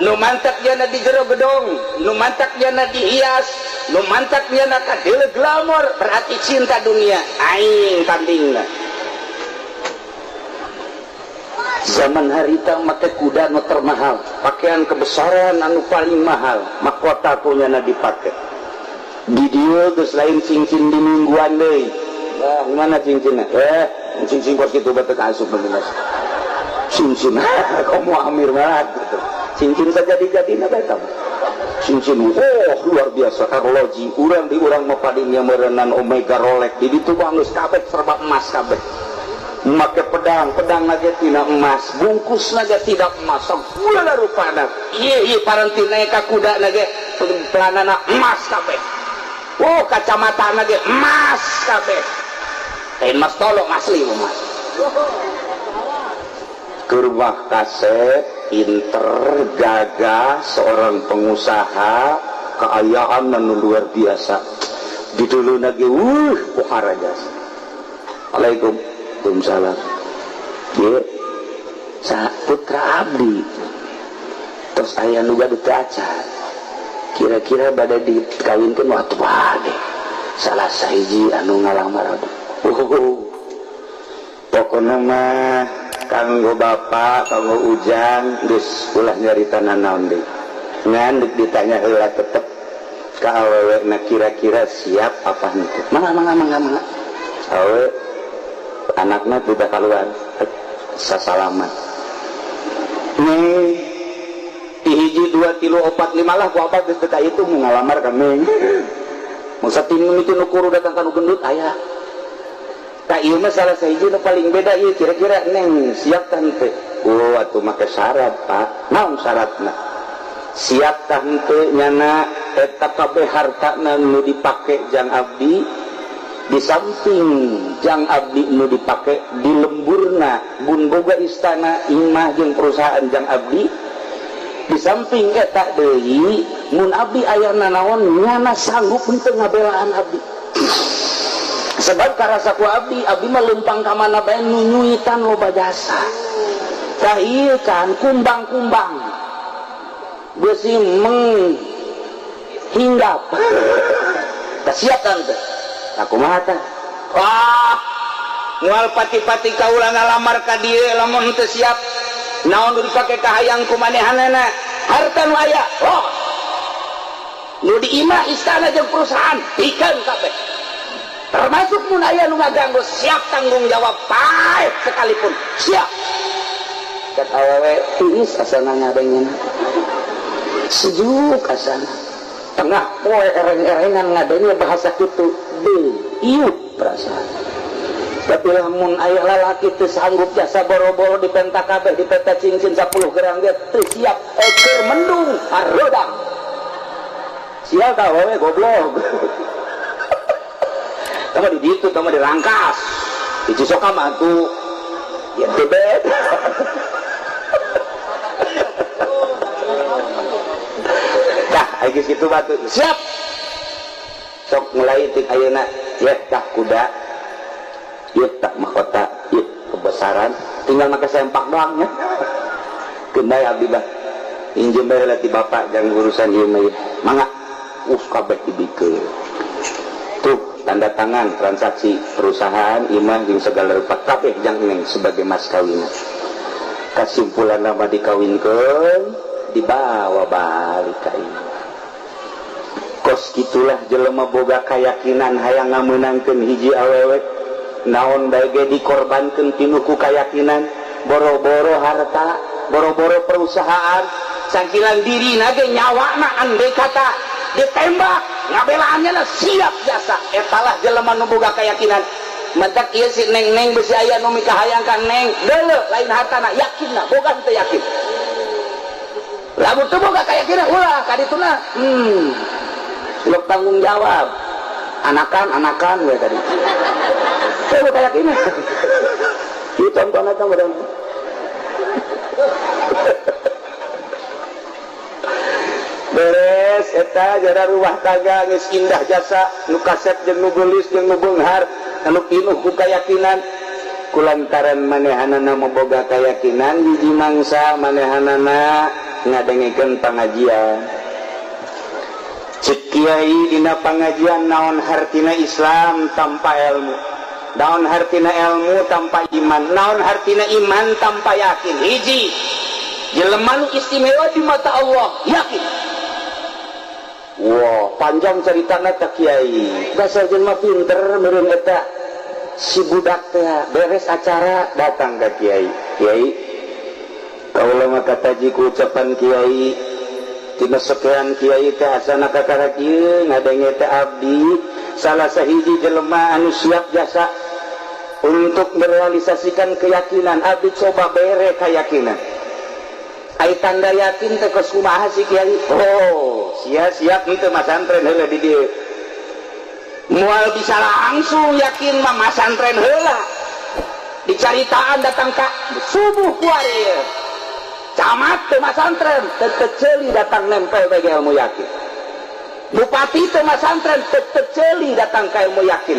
nu mantak jana di jero gedong, nu mantak jana dihias, nu mantak jana kadeuleu glamor, berarti cinta dunia aing tandingna. Zaman harita make kuda nu termahal, pakaian kebesaran anu paling mahal, mahkota punyana dipake. Di dieu geus lain cincin di mingguan deui. Bah, mana cincinna? Cincin kos kitu bae teu asup bener. Cincin, komo Amir malah gitu. Cincin saja dijadina bae tah. Cincin, oh luar biasa arloji. Urang di urang mah palingnya meureunan Omega Rolex. Di ditu mah geus kabeh serba emas kabeh. Make pedang, pedang lagi tina emas, bungkus lagi tidak emas, segala rupana. Ieu ieu parantina ka kuda lagi pelanana emas kabeh. Oh kacamata lagi emas kabeh. Lain emas tolong asli emas. Kerubah kasep, pinter, gagah, seorang pengusaha, keayaan anu luar biasa. Didulu lagi, pohara jasa. Waalaikum. Waalaikumsalam. Dia putra abdi. Terus aya nu gaduh teu acan. Kira-kira bade dikawinkeun waktu bade. Salah sahiji anu ngalamar abdi. Oh. Pokona mah kanggo bapak, kanggo ujang geus ulah nyarita nanaon deui. Ngan deuk ditanya heula tetep ka awewe na kira-kira siap apa henteu. Mangga mangga mangga mangga. Awewe anaknya tidak keluar sasalaman nih hiji 2 3 4 5 lah ku apa geus teu itu ngalamar kami masa timun itu nu kuru datang ka nu gendut aya ka ieu mah salah sahiji nu paling beda ieu kira-kira neng siap tah henteu. Oh atuh make syarat Pak. Naon syaratna? Siap tah henteu nyana eta kabeh hartana nu dipake jang abdi. Di samping jang abdi nu dipake di lemburna bun boga istana imah jeung perusahaan jang abdi. Di samping eta deui mun abdi aya nanaon nyana sanggup henteu ngabelaan abdi. Sebab karasa ku abdi, abdi mah lempang ka mana bae nunyuitan loba jasa. Tah ieu kan kumbang-kumbang. Beusi meng hinggap. Tah siap kan teh. Tah kumaha tah? Wah, moal pati-pati kaula ngalamar ka dieu lamun teu siap. Naon nu dipake kahayang ku manehanana? Harta nu aya, oh. Nu di imah istana jeung perusahaan pikeun kabeh. Termasuk mun aya nu ngaganggu siap tanggung jawab paeh sekalipun siap. Cek awewe tiis asana ngadengena. Sejuk asana. Tengah poe ereng-erengan ngadenge bahasa kitu deui iup perasaan. Tapi lamun aya lalaki teu sanggup jasa boro-boro dipenta kabeh dipenta cincin 10 gram ge teu siap keur mendung hareudang. Sial ka awewe goblok. Tama di ditu, tama di Rangkas, di Cisoka mah tuh, ya tebet. Dah, geus kitu batu. Siap. Sok mulai tik ayeuna, yeuh tah kuda, yeuh tah mahkota, yeuh kebesaran, tinggal make sempak doang nya. Keun bae abdi bah. Injem bae heula ti bapak jang urusan ieu mah ieu. Mangga, us kabeh dibikeun. Tuh tanda tangan transaksi perusahaan imah jeung segala rupa kabeh jang neng sebagai mas kawin. Kasimpulan nama dikawinkeun dibawa balik ka imah. Kos kitulah jelema boga kayakinan hayang ngameunangkeun hiji awewe naon bae ge dikorbankeun tinu ku kayakinan boro-boro harta boro-boro perusahaan sangkilan diri nage nyawana andai kata ditembak ngabelaannya lah siap jasa. Etalah jelema nu boga keyakinan. Matak ieu si neng-neng besi aya nu mikahayang ka neng deuleu lain hartana yakinna boga teu yakin. Lamun teu boga keyakinan ulah ka dituna. Silok tanggung jawab. Anakan-anakan we tadi. Teu boga keyakinan. Ieu contohna teh urang. Beres eta jara rumah tangga geus indah jasa nu kasep jeung nu geulis jeung nu beunghar anu pinuh ku kayakinan kulantaran manehanana boga kayakinan hiji mangsa manehanana ngadengekeun pangajian cek kiai dina pangajian naon hartina Islam tanpa ilmu naon hartina ilmu tanpa iman naon hartina iman tanpa yakin hiji jelema nu istimewa di mata Allah yakin. Wah, panjang ceritana teh kiai. Dasar jelema pinter meureun eta si budak teh beres acara datang ka kiai. Kiai, kaula mah kataji ku ucapan kiai tina sekian kiai teh asana kakara kieu ngadenge teh abdi salah sahiji jelema anu siap jasa untuk merealisasikan keyakinan. Abdi coba bere keyakinan. Ai tanda yakin teh kos kumaha si kiai? Oh, sia-siap henteu masantren heula di dieu. Moal bisa langsung yakin mah masantren heula. Dicaritaan datang ka subuh kuari. Camat teu masantren, teu ceuli datang nempel bae ilmu yakin. Bupati teu masantren, teu ceuli datang ka ilmu yakin.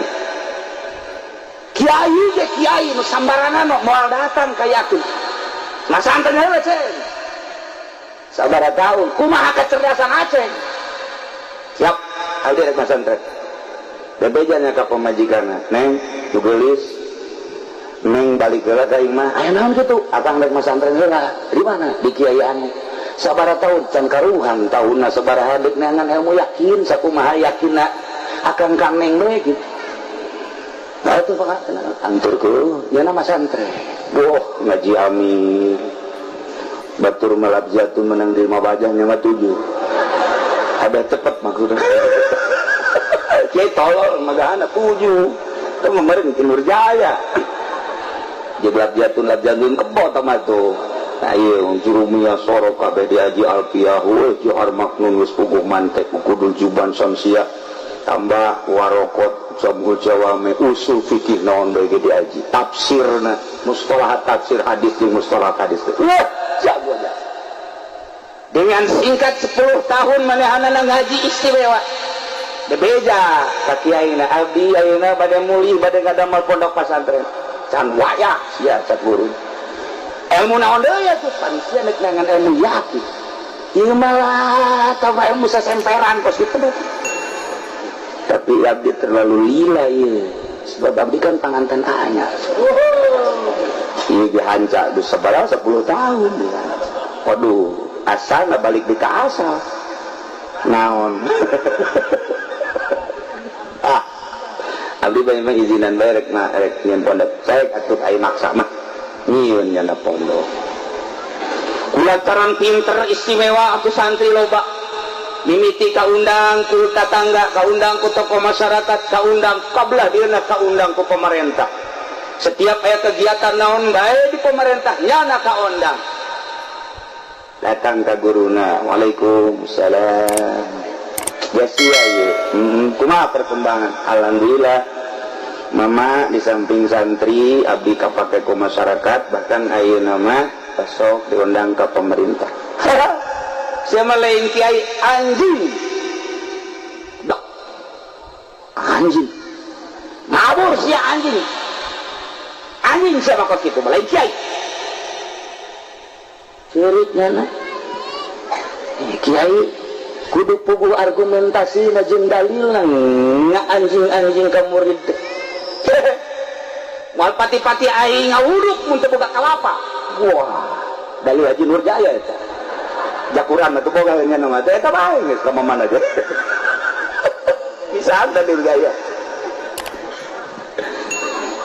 Kiai ge kiai nu sambarangan moal datang ka yakin. Masantren heula ceun. Sabaraha tahun kumaha kecerdasan Aceh siap abdi rek masantren bebejanya ka pamajikanna neng nu geulis neng balik heula ka imah aya naon kitu akang rek masantren heula di mana di kiai anu sabaraha tahun can karuhan tahunna sabaraha deuk neangan ilmu yakin sakumaha yakinna akang ka neng we kitu nah atuh pak anturkeun nya masantren boh ngaji amir batur malabjatun menang di lima bajahnya mah 7 ada cepet maksudnya kiai tolol magahana 7 itu memarin ke Nurjaya jadi labjatun kebo tama tuh nah iya jurumiyah sorok kabeh diaji alfiyah johar maknun wis puguh mantek kudul juban samsiah tambah warokot jamul jawame usul fikih naon bae ge diaji tafsirna mustalahat tafsir hadis jeung mustalahat hadis wah jago jago. Dengan singkat 10 tahun manehanana ngaji istimewa. Bebeja ka kiaina abdi ayeuna bade mulih bade ngadamel pondok pasantren. Can wayah sia cak guru. Ilmu naon deui atuh pan sia nek nangan ilmu yakin. Ieu malah tambah ilmu sasemperan kos kitu. Tapi abdi terlalu lila ieu. Sebab abdi kan panganten anyar. Ieu dihanca geus sabaraha 10 tahun. Waduh, asal balik di ka asal. Naon. Ah. Abdi bae mah izinan bae rek mah rek nyieun pondok. Rek atuh ai maksa mah nyieun nyana pondok. Kulantaran pinter istimewa atuh santri loba. Mimiti kaundang ku tatangga, kaundang ku tokoh masyarakat, kaundang kabelah dieuna kaundang ku pemerintah. Setiap aya kegiatan naon bae di pemerintah nyana kaundang. Datang ka guruna, waalaikumsalam. Jasia ieu. Kumaha perkembangan? Alhamdulillah. Mama di samping santri abdi kapake ku masyarakat, bahkan ayeuna mah besok diundang ke pemerintah. Siapa lain kiai anjing. Dok. Anjing. Ngabur sia anjing. Anjing siapa kos kitu lain kiai. Ceuriknya na. Kiai kudu puguh argumentasi na jeung dalilna nga anjing-anjing ka murid. Moal pati-pati aing ngawuruk mun teu boga kalapa. Wah, dalil Haji Nurjaya eta. Jakuran atuh boga nya mah teh eta bae geus ka mana aja. Bisa dalil gaya.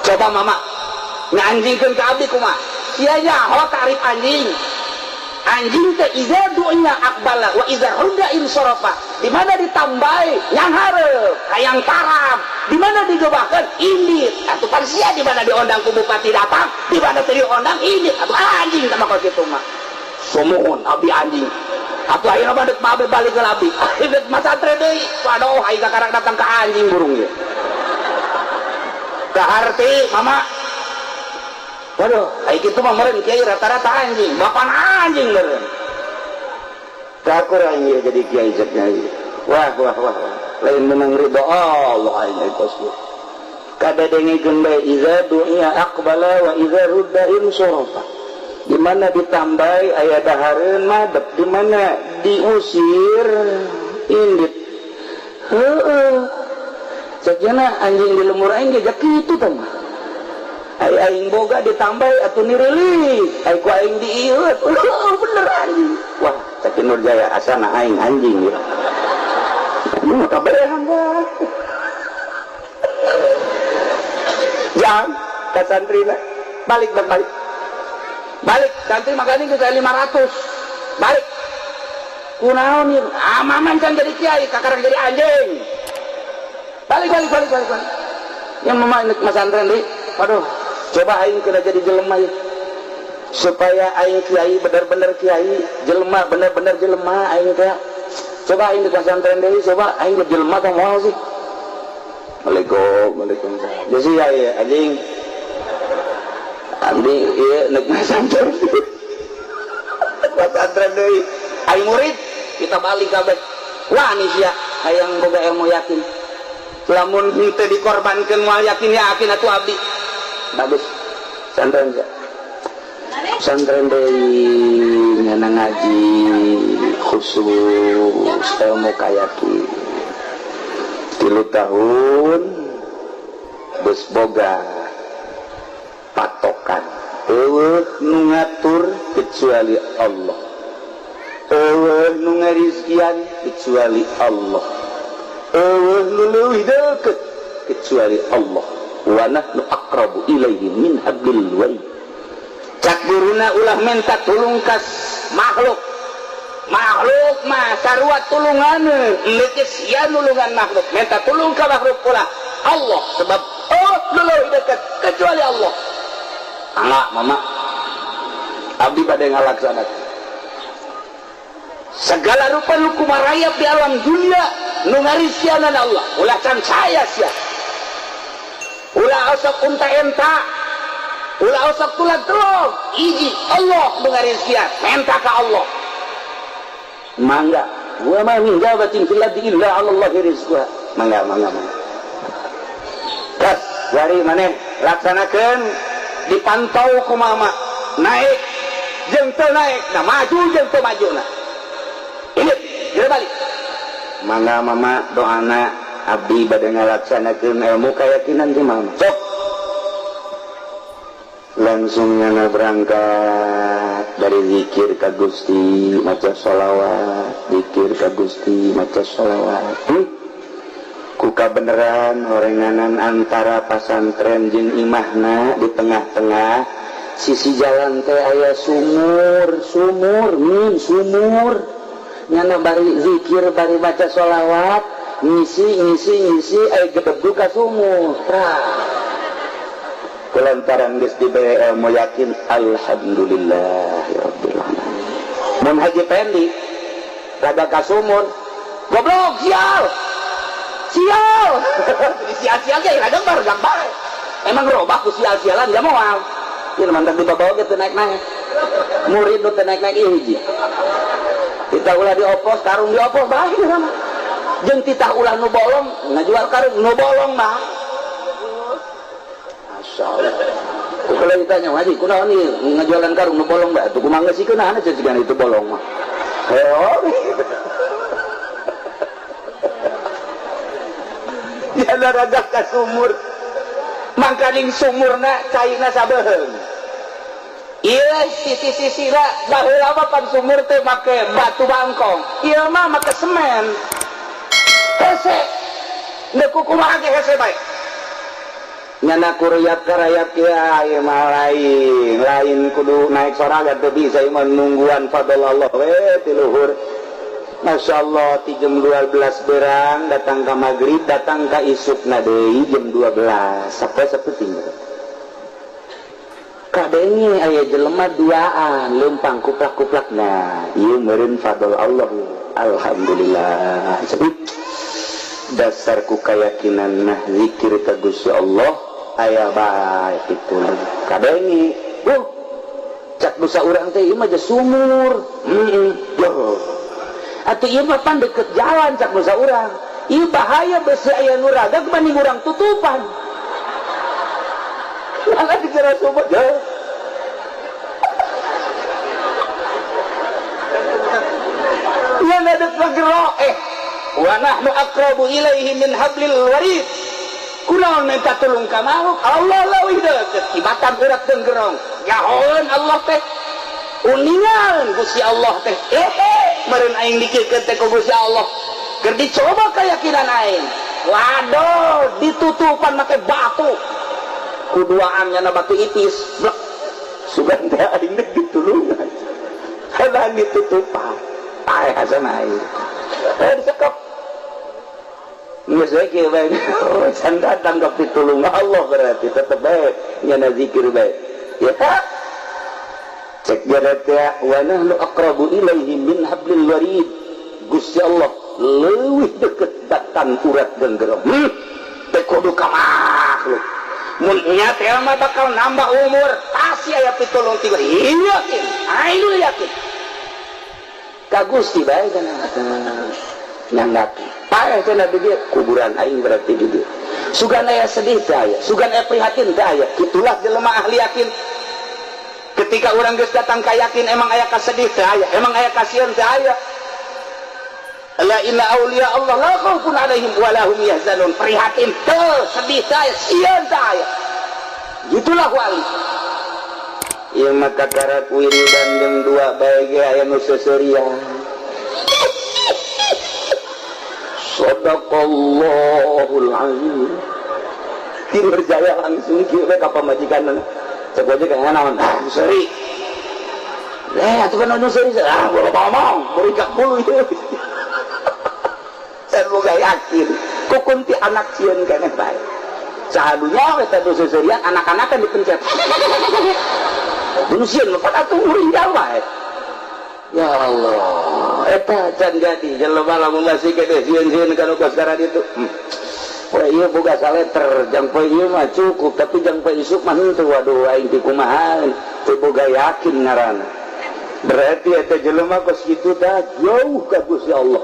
Coba mama nganjingkeun ka abdi kumaha? Sia nyaho tarif anjing. Anjing teh iza du'nya aqbala wa iza rudda insarafa. Di mana ditambahi yang hareup, hayang taraf. Di mana digebahkeun indit. Atuh pan sia di mana diondang ku bupati datang, di mana teu diondang indit. Atuh anjing teh mah kitu mah. Sumuhun abdi anjing. Atuh ayeuna mah deuk babe balik ke abdi. Deuk masantren deui. Waduh aing kakarang datang ka anjing burung ieu. Kaharti mama. Waduh, aing kitu mah meureun kiai rata-rata anjing, bapan anjing meureun. Kakurang ieu jadi kiai cek nyai. Wah wah wah. Lain menang ridho Allah aing kos kieu. Kadadengikeun bae iza du'a aqbala wa iza rudda insarafa. Di mana ditambai aya dahareun madep, di mana diusir indit. Heueuh. Sajana anjing di lemur aing ge kitu tah mah. Ai aing boga ditambai atuh nireulis, ai ku aing diieuet. Bener anjing. Wah, cek Nurjaya asana aing anjing ya. Nu kabehan bae. Jang ka santrina balik balik. Balik santri magani geus 500. Balik. Kunaon ieu? Ah, maman can jadi kiai, kakarang jadi anjing. Balik balik balik balik. Balik. Yang mama nek masantren deui. Waduh, coba aing kena jadi jelema ieu. Supaya aing kiai bener-bener kiai, jelema bener-bener jelema aing teh. Coba aing di pesantren deui, coba aing jadi jelema teh moal sih. Waalaikum, waalaikumsalam. Jadi ya anjing. Abdi ieu nek masantren. Pesantren deui. Aing murid, kita balik kabeh. Wah nih sia hayang boga ilmu yakin. Lamun henteu dikorbankeun moal yakin yakin atuh abdi. Bagus. Santren sia. Santren deui nyana ngaji khusus ilmu kayakin. 3 tahun geus boga patokan. Eueuh nu ngatur kecuali Allah. Eueuh nu ngarizkian kecuali Allah. Eueuh nu leuwih deukeut kecuali Allah. Wa nahnu aqrabu ilaihi min hablil warid. Cak guruna ulah minta tulung kas makhluk. Makhluk mah sarua tulunganeun, geus sia nulungan makhluk. Minta tulung ka makhluk ulah Allah sebab oh nu leuwih deukeut kecuali Allah. Angga mama abdi bade ngalaksanakeun segala rupa nu kumarayap di alam dunia nu ngarisianan Allah. Ulah can saya sia, ulah osok unta enta, ulah osok tulang telung. Iji Allah nu ngarisian, menta ka Allah. Mangga wa ma min dabatin fil ardi illa 'ala Allahi rizquha. Mangga mangga mangga. Gas dari maneh laksanakeun dipantau ku mama naik jeung teu naik nah maju jeung teu majuna. Ini geura balik. Mangga mama doana abdi bade ngalaksanakeun ilmu keyakinan ti mama. Sok. Langsung nyana berangkat dari zikir ka Gusti maca sholawat, zikir ka Gusti maca sholawat. Kuka beneran horenganan antara pasantren jeung imahna di tengah-tengah sisi jalan teh aya sumur, sumur, min sumur. Nyana bari zikir bari maca sholawat, ngisi ngisi ngisi aya gedebuk ka sumur. Tah. Kulantaran geus dibere ilmu yakin alhamdulillahirabbil alamin. Mun Haji Pendi rada ka sumur, goblok sial. Sial. Sial-sial ge rada bargang bae. Emang robah ku sial-sialan ja moal. Ieu mantap dibawa ge teu naik-naik. Murid nu teu naik-naik ieu hiji. Titah ulah diopos, karung diopos bae sama. Jeung titah ulah nu bolong, ngajual karung nu bolong mah. Masyaallah. Kalau ditanya haji, kunaon ieu ngajualan karung nu bolong bae? Atuh kumaha geus kunaon cenah itu bolong mah. Heo. Ya rada ka sumur. Mangkaning sumurna caina sabeuheung. Ieu sisi-sisina baheula mah pan sumur teh make batu bangkong. Ieu mah make semen. Hese. Deuk kumaha ge hese bae. Nyana kuruyap karayap ya ieu mah lain, lain kudu naik sorangan teu bisa ieu mah nungguan fadl Allah we ti luhur. Masya Allah ti jam 12 berang datang ka maghrib datang ka isukna deui jam 12 sampai sapeting. Kadenge aya jelema duaan leumpang kuplak-kuplak nah ieu meureun fadl Allah. Alhamdulillah. Dasar ku keyakinan nah zikir ka Gusti Allah aya bae kitu. Kadenge cak dosa urang teh ieu mah sumur. Heeh. Atuh ieu mah pan deket jalan cak dosa urang. Ieu bahaya besi aya nu radag mending urang tutupan. Malah dikira sumur. Ya nadek ngegero wa nahnu aqrabu ilaihi min hablil warid. Kunaon minta tulung ka makhluk? Allah leuwih deukeut tibatan urat denggerong. Gahoeun Allah teh. Uningan Gusti Allah teh. Meureun aing dikirkeun teh ku Gusti Allah. Keur dicoba keyakinan aing. Waduh, ditutupan make batu. Kuduaan nyana batu ipis. Blek. Sugan teh aing teh ditulungan. Halah ditutupan. Paeh hasan aing. Disekep. Geus we kieu bae. Can datang ka pitulung Allah berarti tetep bae nyana zikir bae. Ya. Cek jarat ya wa nahnu aqrabu ilaihi min hablil warid. Gusti Allah leuwih deukeut batan urat genggerong. Teu kudu ka makhluk. Mun nya teh mah bakal nambah umur, pasti aya pitulung tiga. Yakin, aing yakin. Ka Gusti bae kana nyanggapi. Paeh cenah di dieu kuburan aing berarti di dieu. Sugan aya sedih teh aya, sugan aya prihatin teh aya. Kitulah jelema ahli yakin. Ketika urang geus datang ka yakin emang aya kasedih teh aya, emang aya kasieun teh aya. La inna auliya Allah la khaufun alaihim wa lahum yahzanun. Prihatin teu, sedih teh aya, sieun teh aya. Gitulah wali. Ieu mah kakarak wiridan jeung dua bae ge aya nu seuseurian. Sadaqallahul azim. Tidur jaya langsung kieu we ka pamajikanna. Cek aja kayaknya naon, ah seri. Atuh kan anu seri, ah bola ngomong, berikak bulu itu. Saya boga yakin, kukun ti anak sieun keneh bae. Sahadunya eta nu seserian anak-anak kan dipencet. Nu sieun mah atuh muringgal bae. Ya Allah, eta can jadi jelema lamun masih gede sieun-sieun kana kos karaditu. Poe ieu boga saleter, jang poe ieu mah cukup, tapi jang poe isuk mah henteu. Waduh aing ti kumaha, teu boga yakin ngaranna. Berarti eta jelema kos kitu tah jauh ka Gusti Allah.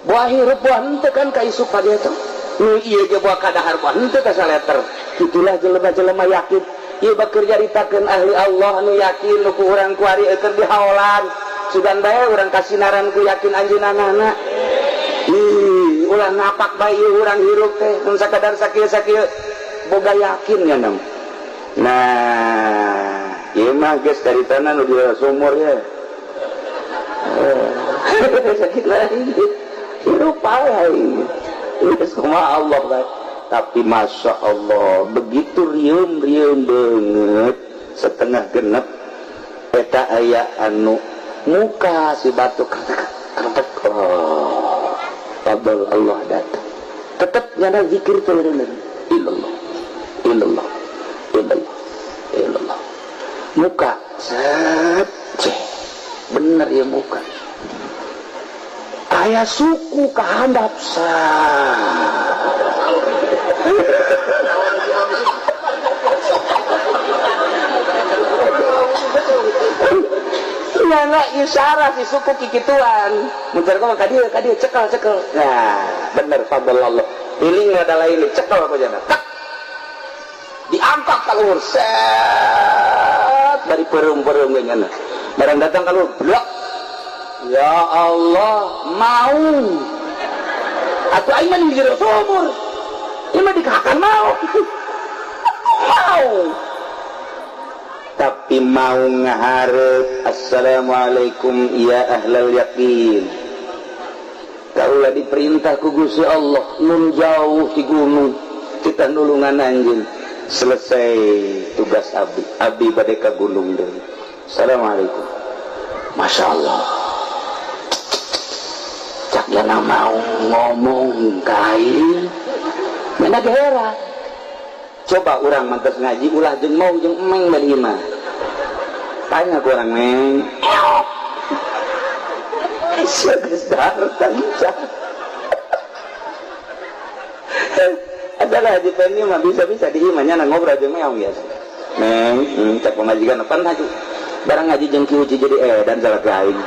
Buah hirup buah henteu kan ka isuk pagi eta. Nu ieu ge buah kadahar buah henteu ka saleter. Kitulah jelema-jelema yakin. Ieu bakeur nyaritakeun ahli Allah nu yakin nu ku urang kuari keur dihaolan. Sugan bae urang kasinaran ku yakin anjeunna. Ih, ulah napak bae urang hirup teh mun sakadar sakieu-sakieu boga yakin nya nam. Nah, ieu mah geus caritana nu di sumur ya. Sakit lagi. Hirup bae. Geus kumaha Allah bae. Tapi masya Allah, begitu rieum-rieum beungeut setengah genep eta aya anu muka si batu kertek. Oh, fadl Allah datang. Tetap nyana zikir terus. Illallah, illallah, illallah, illallah. Muka set, ceh. Bener ya muka. Aya suku kahandap sah. Nyana isyarat si suku kikituan. Mujar kok ka dieu cekel cekel. Nah, bener fadl Allah. Piling ada lain cekel aku jana. Tak. Diangkat ka luhur set dari pereum-pereum ge nyana. Barang datang ka luhur, blok. Ya Allah, mau. Atuh aing mah di jero sumur. Ieu mah dikahakan mau. Mau. Tapi mau ngaharep assalamualaikum ya ahlal yakin. Kaulah diperintah ku Gusti Allah nun jauh di gunung kita nulungan anjeun. Selesai tugas abdi, abdi bade ka gunung deui. Assalamualaikum. Masya Allah. Cak jana mau ngomong kain mana gera. Coba orang mantas ngaji ulah jeung mau jeung emeng bari imah. Tanya ku orang meng. Sia geus dahar tanca. Adalah haji Penny mah bisa-bisa di imahnya ngobrol jeung meong biasa. Meng, cak pamajikan pan haji. Barang ngaji jeung Ki Uci jadi edan salah ka aing.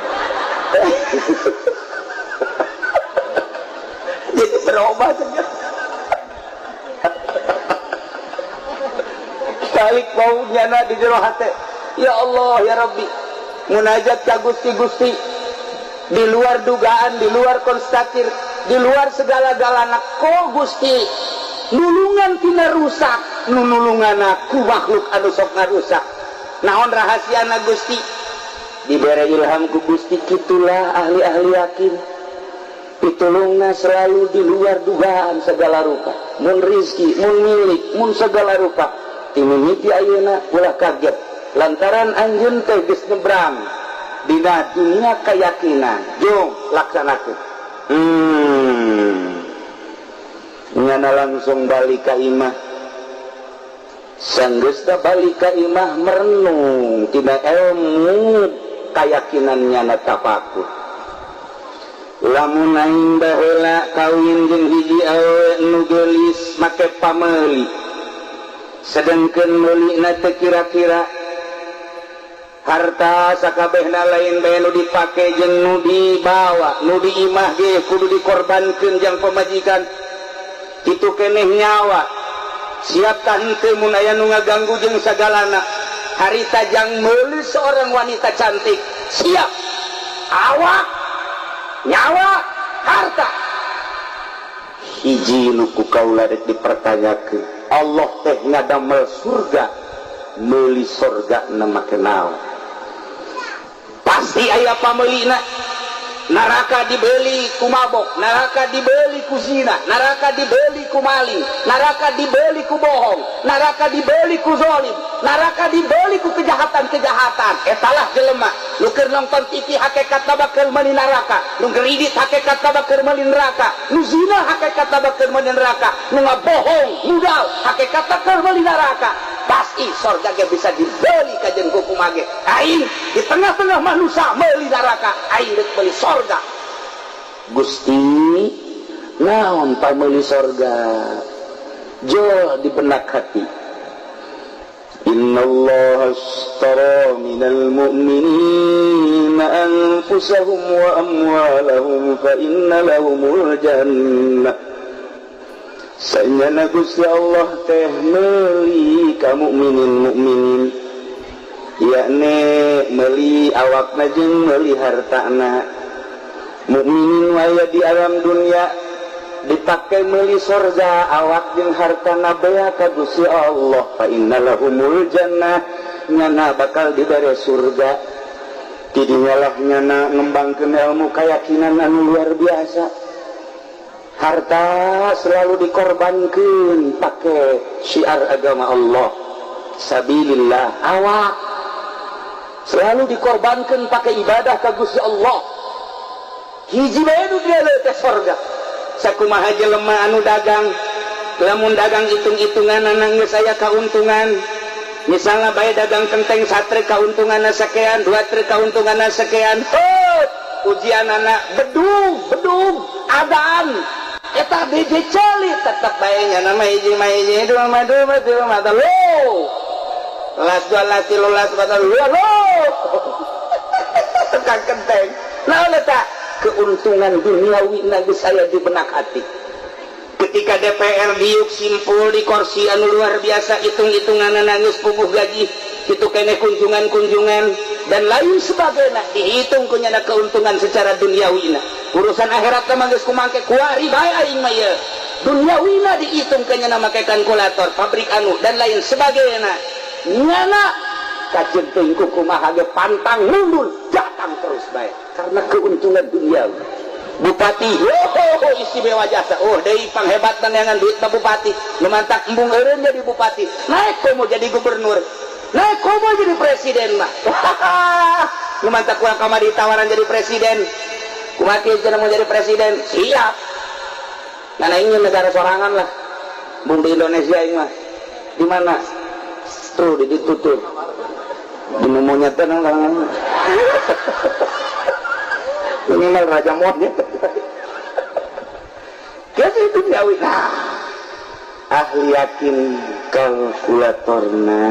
Jadi berubah ternyata. Balik mau nyana di jero hate. Ya Allah ya Rabbi, munajat ka Gusti-Gusti di luar dugaan, di luar konstatir, di luar segala-galana ko Gusti nulungan tina rusak, nu nulungan ku makhluk anu sok ngarusak. Naon rahasiana Gusti? Dibere ilham ku Gusti, kitulah ahli-ahli yakin. Pitulungna selalu di luar dugaan segala rupa. Mun rizki, mun milik, mun segala rupa. Timimiti ayeuna ulah kaget lantaran anjeun teh geus nyebrang dina dunia keyakinan. Jung laksanakeun. Nyana langsung balik ka imah. Sanggeusna balik ka imah merenung tina ilmu keyakinan nyana tafakur. Lamun aing baheula kawin jeung hiji awewe nu geulis make pameuli. Sedangkan meulina teu kira-kira harta sakabehna lain bae nu dipake jeung nu dibawa, nu diimah ge kudu dikorbankeun jang pamajikan. Kitu keneh nyawa. Siap tah henteu mun aya nu ngaganggu jeung sagalana. Harita jang meuli seorang wanita cantik, siap. Awak, nyawa, harta. Hiji nu ku kaula rek dipertanyakeun. Allah teh ngadamel surga, meuli surga na make naon? Pasti aya pameulina. Neraka dibeli ku mabok, neraka dibeli ku zina, neraka dibeli ku maling, neraka dibeli ku bohong, neraka dibeli ku zolim, neraka dibeli ku kejahatan-kejahatan. Etalah jelema nu keur nonton TV hakikatna bakal meuli neraka, nu ngeridit hakikatna bakal meuli neraka, nu zina hakikatna bakal meuli neraka, nu ngabohong, mudal hakikatna keur meuli neraka. Pasti sorga ge bisa dibeli kajen ku kumage. Aing di tengah-tengah manusia meuli neraka, aing rek meuli sorga. Gusti, naon pameuli sorga? Jol di benak hati. Innallaha ashtara minal mu'minina anfusahum wa amwalahum fa inna lahumul jannah. Sanyana Gusti Allah teh meuli ka mukminin mukminin, yakni meuli awakna jeung meuli hartana. Mukminin waya di alam dunia dipakai meuli sorga awak jeung hartana bea ka Gusti Allah, fa innalahumul jannah, nyana bakal dibere surga. Tidinyalah nyana ngembangkeun ilmu keyakinan anu luar biasa. Harta selalu dikorbankeun pake syiar agama Allah, sabilillah. Awak selalu dikorbankeun pake ibadah ka Gusti Allah. Hiji bae nu dieu teh sorga. Sakumaha jelema anu dagang, lamun dagang hitung-hitungan geus aya kauntungan. Misalnya bae dagang kenteng satre kauntunganna sakean, dua truk kauntunganna sakean. Heuh, ujianana bedug, bedug, adaan. Eta biji ceuli tetep bae nya nama hiji mah hiji, dua mah dua, tilu mah telu. Las dua las tilu las empat lu. Tukang kenteng. Naon eta? Keuntungan duniawi geus aya di benak hati. Ketika DPR diuk simpul di kursi anu luar biasa, hitung-hitungan nangis puguh gaji, kitu keneh kunjungan-kunjungan dan lain sebagainya, dihitung kunyana keuntungan secara duniawina. Urusan akhirat mah geus kumangke kuari bae aing mah ieu. Duniawina dihitung kenyana make kalkulator, pabrik anu dan lain sebagainya. Nyana kajeun teuing kumaha ge pantang mundur, datang terus bae karena keuntungan duniawi. Bupati, oh, istimewa jasa. Oh, deui panghebatna neangan duit mah bupati. Nu mantak embung eureun jadi bupati. Naik komo jadi gubernur. Naik komo jadi presiden mah. Nu mantak kurang kamari tawaran jadi presiden. Kumaha kieu cenah mau jadi presiden? Siap. Nah, ingin negara sorangan lah. Bung di Indonesia ini mah. Di mana? Tuh di ditu tuh. Di monyet teh nang. Minimal raja monyet. Geus itu duniawi. Nah, ahli yakin kalkulatorna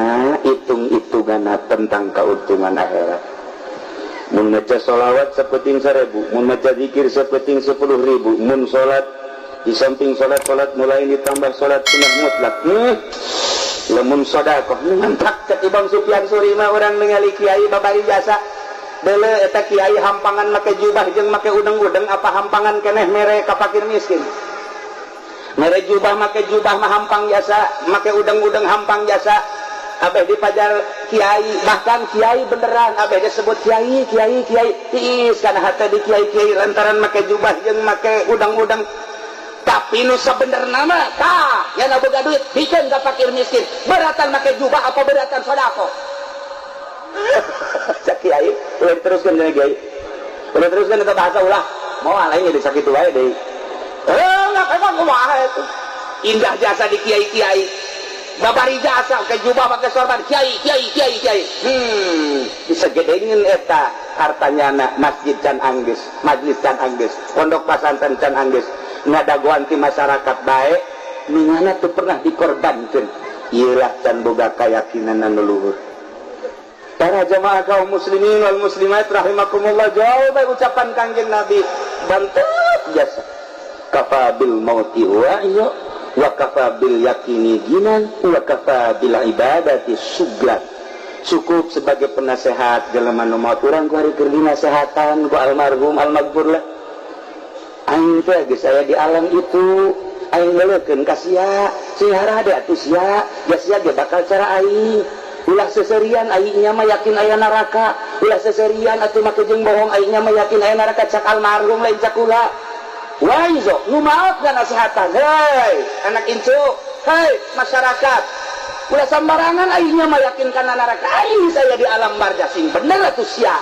hitung-hitunganna tentang keuntungan akhirat. Mun maca sholawat sapeting 1000, mun maca zikir sapeting 10.000, mun salat di samping salat-salat mulai ditambah salat sunnah mutlak. Lamun sedekah mantak cek Imam Sufyan Suri mah urang ningali kiai babari jasa. Deuleu eta kiai hampangan make jubah jeung make udeng-udeng apa hampangan keneh mere ka fakir miskin. Mere jubah make jubah mah hampang jasa, make udeng-udeng hampang jasa. Abeh dipajar kiai, bahkan kiai beneran abeh disebut kiai, kiai, kiai. Tiis kana hate di kiai-kiai lantaran make jubah jeung make udeng-udeng. Tapi nu sabenerna mah tah, nya boga duit bikeun ka fakir miskin. Beratan make jubah apa beratan sedekah? Cak kiai, ulah diteruskeun cenah kiai. Ulah teruskeun eta bahasa ulah. Moal aing jadi sakitu wae deui. Enggak emang kumaha itu. Indah jasa di kiai-kiai. Babari jasa ke jubah pakai sorban kiai, kiai, kiai, kiai. Bisa gedeungin eta hartanya na masjid can anggeus, majlis can anggeus, pondok pasantren can anggeus. Ngadagoan ti masyarakat bae, mingana teu pernah dikorbankeun. Ieulah can boga keyakinan anu luhur. Para jamaah kaum muslimin wal muslimat rahimakumullah, jauh baik ucapan Kangjeng Nabi bantep jasa. Kafa bil mauti wa wa kafa bil yakini ginan wa kafa bil ibadati suglan. Cukup sebagai penasehat jelema nu maot urang ku ari keur dinasehatan ku almarhum almaghfur lah. Aing teh geus aya di alam itu, aing leukeun ka sia, sing harade atuh sia, geus sia ge bakal cara aing. Ulah seserian aingnya mah yakin aya neraka, ulah seserian atuh make jeung bohong aingnya mah yakin aya neraka cak almarhum lain cak kula. Waizo nu maot nasehatan, hei anak incu, hei masyarakat, ulah sembarangan aingnya mah yakin kana neraka, aing saya di alam barzah sing bener atuh sia.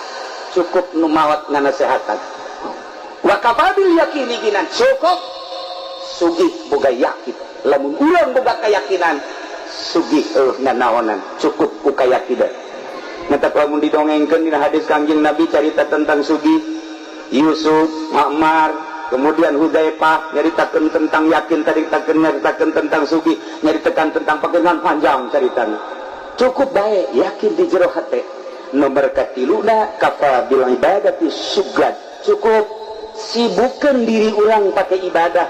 Cukup nu maot nganasehatan. Wa kafabil yakini ginan, cukup sugih boga yakin. Lamun urang boga keyakinan sugih nanaonan, cukup ku kayakinan. Mata lamun didongengkeun dina hadis Kangjeng Nabi carita tentang sugih Yusuf, Ma'mar, kemudian Huzaifah nyaritakeun tentang yakin, tadi nyaritakeun tentang sugih, nyaritakeun tentang pakenan panjang caritana. Cukup baik yakin di jero hate. Nomor katiluna kafa bil ibadati syuglan. Cukup sibukan diri urang pakai ibadah.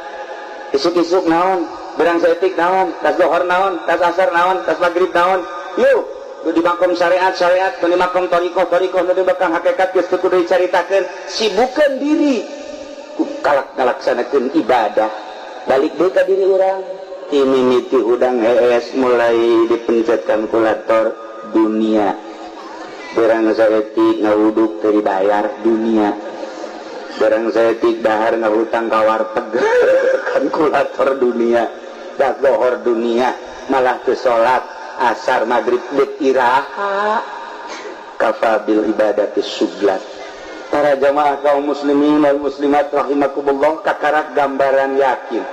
Isuk-isuk naon, berang saeutik naon, tas lohor naon, tas asar naon, tas maghrib naon. Yuk, nu di makom syariat syariat, nu di makom thariqah thariqah, nu di makom hakikat geus teu kudu dicaritakeun. Sibukan diri ku kalak ngalaksanakeun ibadah. Balik deui ka diri urang. Mimiti udang hees mulai dipencet kalkulator dunia. Berang saeutik ngawuduk teu dibayar dunia. Berang saeutik dahar ngahutang ka warteg kalkulator dunia. Dah lohor dunia malah teu salat asar maghrib deuk iraha. Kafa bil ibadati syuglan. Para jamaah kaum muslimin wal muslimat rahimakumullah, kakarak gambaran yakin.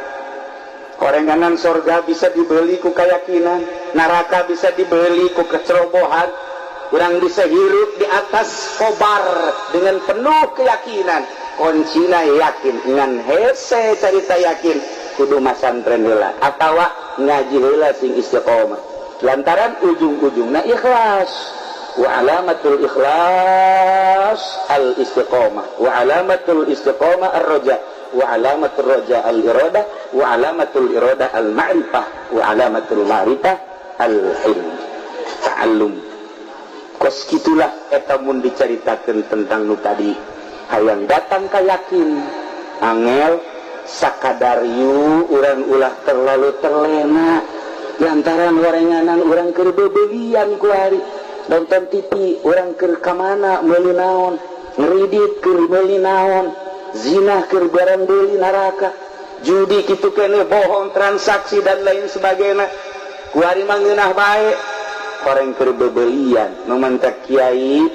Korenganan sorga bisa dibeli ku keyakinan, neraka bisa dibeli ku kecerobohan. Urang bisa hirup di atas kobar dengan penuh keyakinan. Kuncina yakin, ngan hese carita yakin kudu masantren heula atawa ngaji heula sing istiqomah. Lantaran ujung-ujungna ikhlas. Wa alamatul ikhlas al istiqomah, wa alamatul istiqomah ar-raja, wa alamatul raja al-iradah, wa alamatul iradah al-ma'rifah, wa alamatul ma'rifah al-ilm ta'allum. Kos kitulah eta mun dicaritakeun tentang nu tadi. Hayang datang ka yakin angel sakadar yu urang ulah terlalu terlena lantaran warenganan urang keur bebelian ku hari nonton TV urang keur ka mana meuli naon, ngeridit keur meuli naon, zina keur barang beuli neraka, judi kitu keneh, bohong, transaksi dan lain sebagainya. Kuari mah ngeunah bae koreng keur bebelian. Nu mantak kiai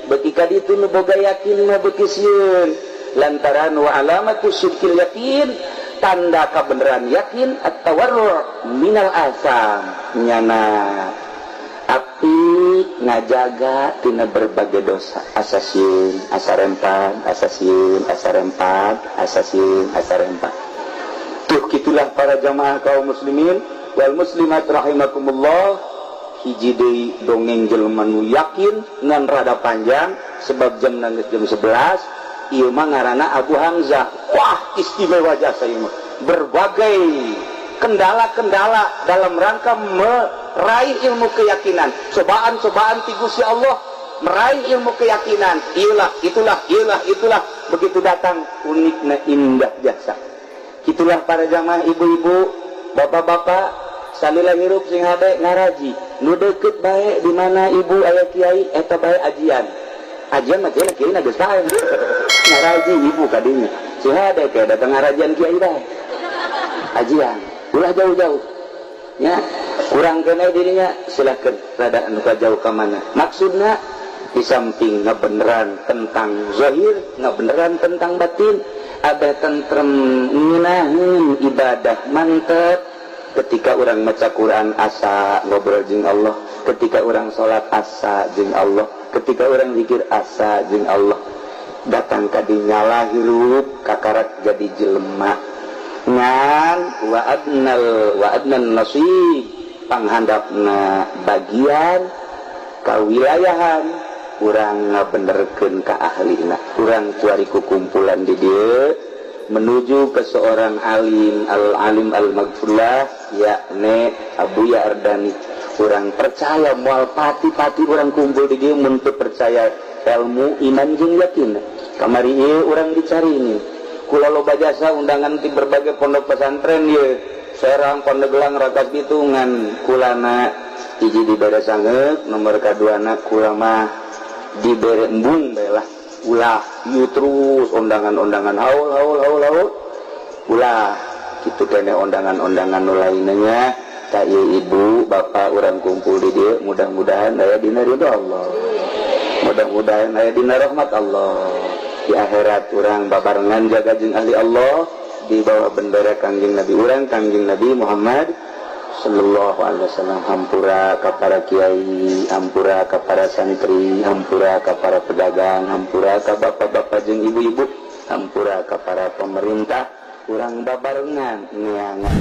beuki ka ditu nu boga yakin mah beuki sieun. Lantaran wa alamatu syirkil yakin, tanda kebenaran yakin at-tawarru minal asam, nyana api ngajaga tina berbagai dosa. Asa sieun, asa rempan, asa sieun, asa rempan, asa sieun, asa rempan. Tuh kitulah para jamaah kaum muslimin wal muslimat rahimakumullah. Hiji deui dongeng jelema nu yakin ngan rada panjang sebab jam nangis jam 11. Ieu mah ngaranna Abu Hamzah. Wah, istimewa jasa ieu mah. Berbagai kendala-kendala dalam rangka meraih ilmu keyakinan, cobaan-cobaan ti Gusti Allah meraih ilmu keyakinan. Iyalah, itulah, iyalah, itulah. Begitu datang unikna indah jasa. Itulah para jamaah ibu-ibu, bapak-bapak, salila hirup sing hade ngaraji. Nu deukeut bae di mana ibu aya kiai eta bae ajian. Ajian mah kiai kiai geus sae. Ngaraji ibu kadinya. Sing hade ke datang ngarajian kiai bae. Ajian, ulah jauh-jauh. Ya, kurang kena dirinya silakan rada anu jauh ka mana. Maksudna di samping ngabeneran tentang zahir, ngabeneran tentang batin, ada tentrem ngeunaheun ibadah mantep. Ketika orang maca Quran asa ngobrol jeung Allah, ketika orang salat asa jeung Allah, ketika orang zikir asa jeung Allah, datang ka dinyala hirup kakarak jadi jelema. Ngan wa adnal wa adnan nasib panghandapna bagian kawilayahan urang ngabenerkeun ka ahlina. Urang kuari ku kumpulan di dieu menuju ke seorang alim, al-alim al-maghfurlah, yakni Abu Yardani. Urang percaya moal pati-pati urang kumpul di dieu mun teu percaya ilmu iman jeung yakin. Kamari ieu urang dicari ini. Kula loba jasa undangan ti berbagai pondok pesantren ieu. Serang, Pandeglang, Rakas Bitungan, kulana hiji dibere sangeuk, nomor kaduana kula mah dibere embung bae lah. Ulah ieu terus undangan-undangan haul haul haul haul. Ulah kitu kene undangan-undangan nu lainnya nya. Ta ieu ibu, bapak urang kumpul di dieu mudah-mudahan aya dina ridho Allah. Mudah-mudahan aya dina rahmat Allah. Di akhirat urang babarengan jaga jeung ahli Allah di bawah bendera Kangjeng Nabi urang, Kangjeng Nabi Muhammad sallallahu alaihi wasallam. Hampura ka para kiai, hampura ka para santri, hampura ka para pedagang, hampura ka bapak-bapak jeung ibu-ibu, hampura ka para pemerintah. Urang babarengan neangan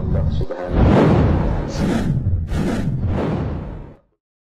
Allah Subhanahu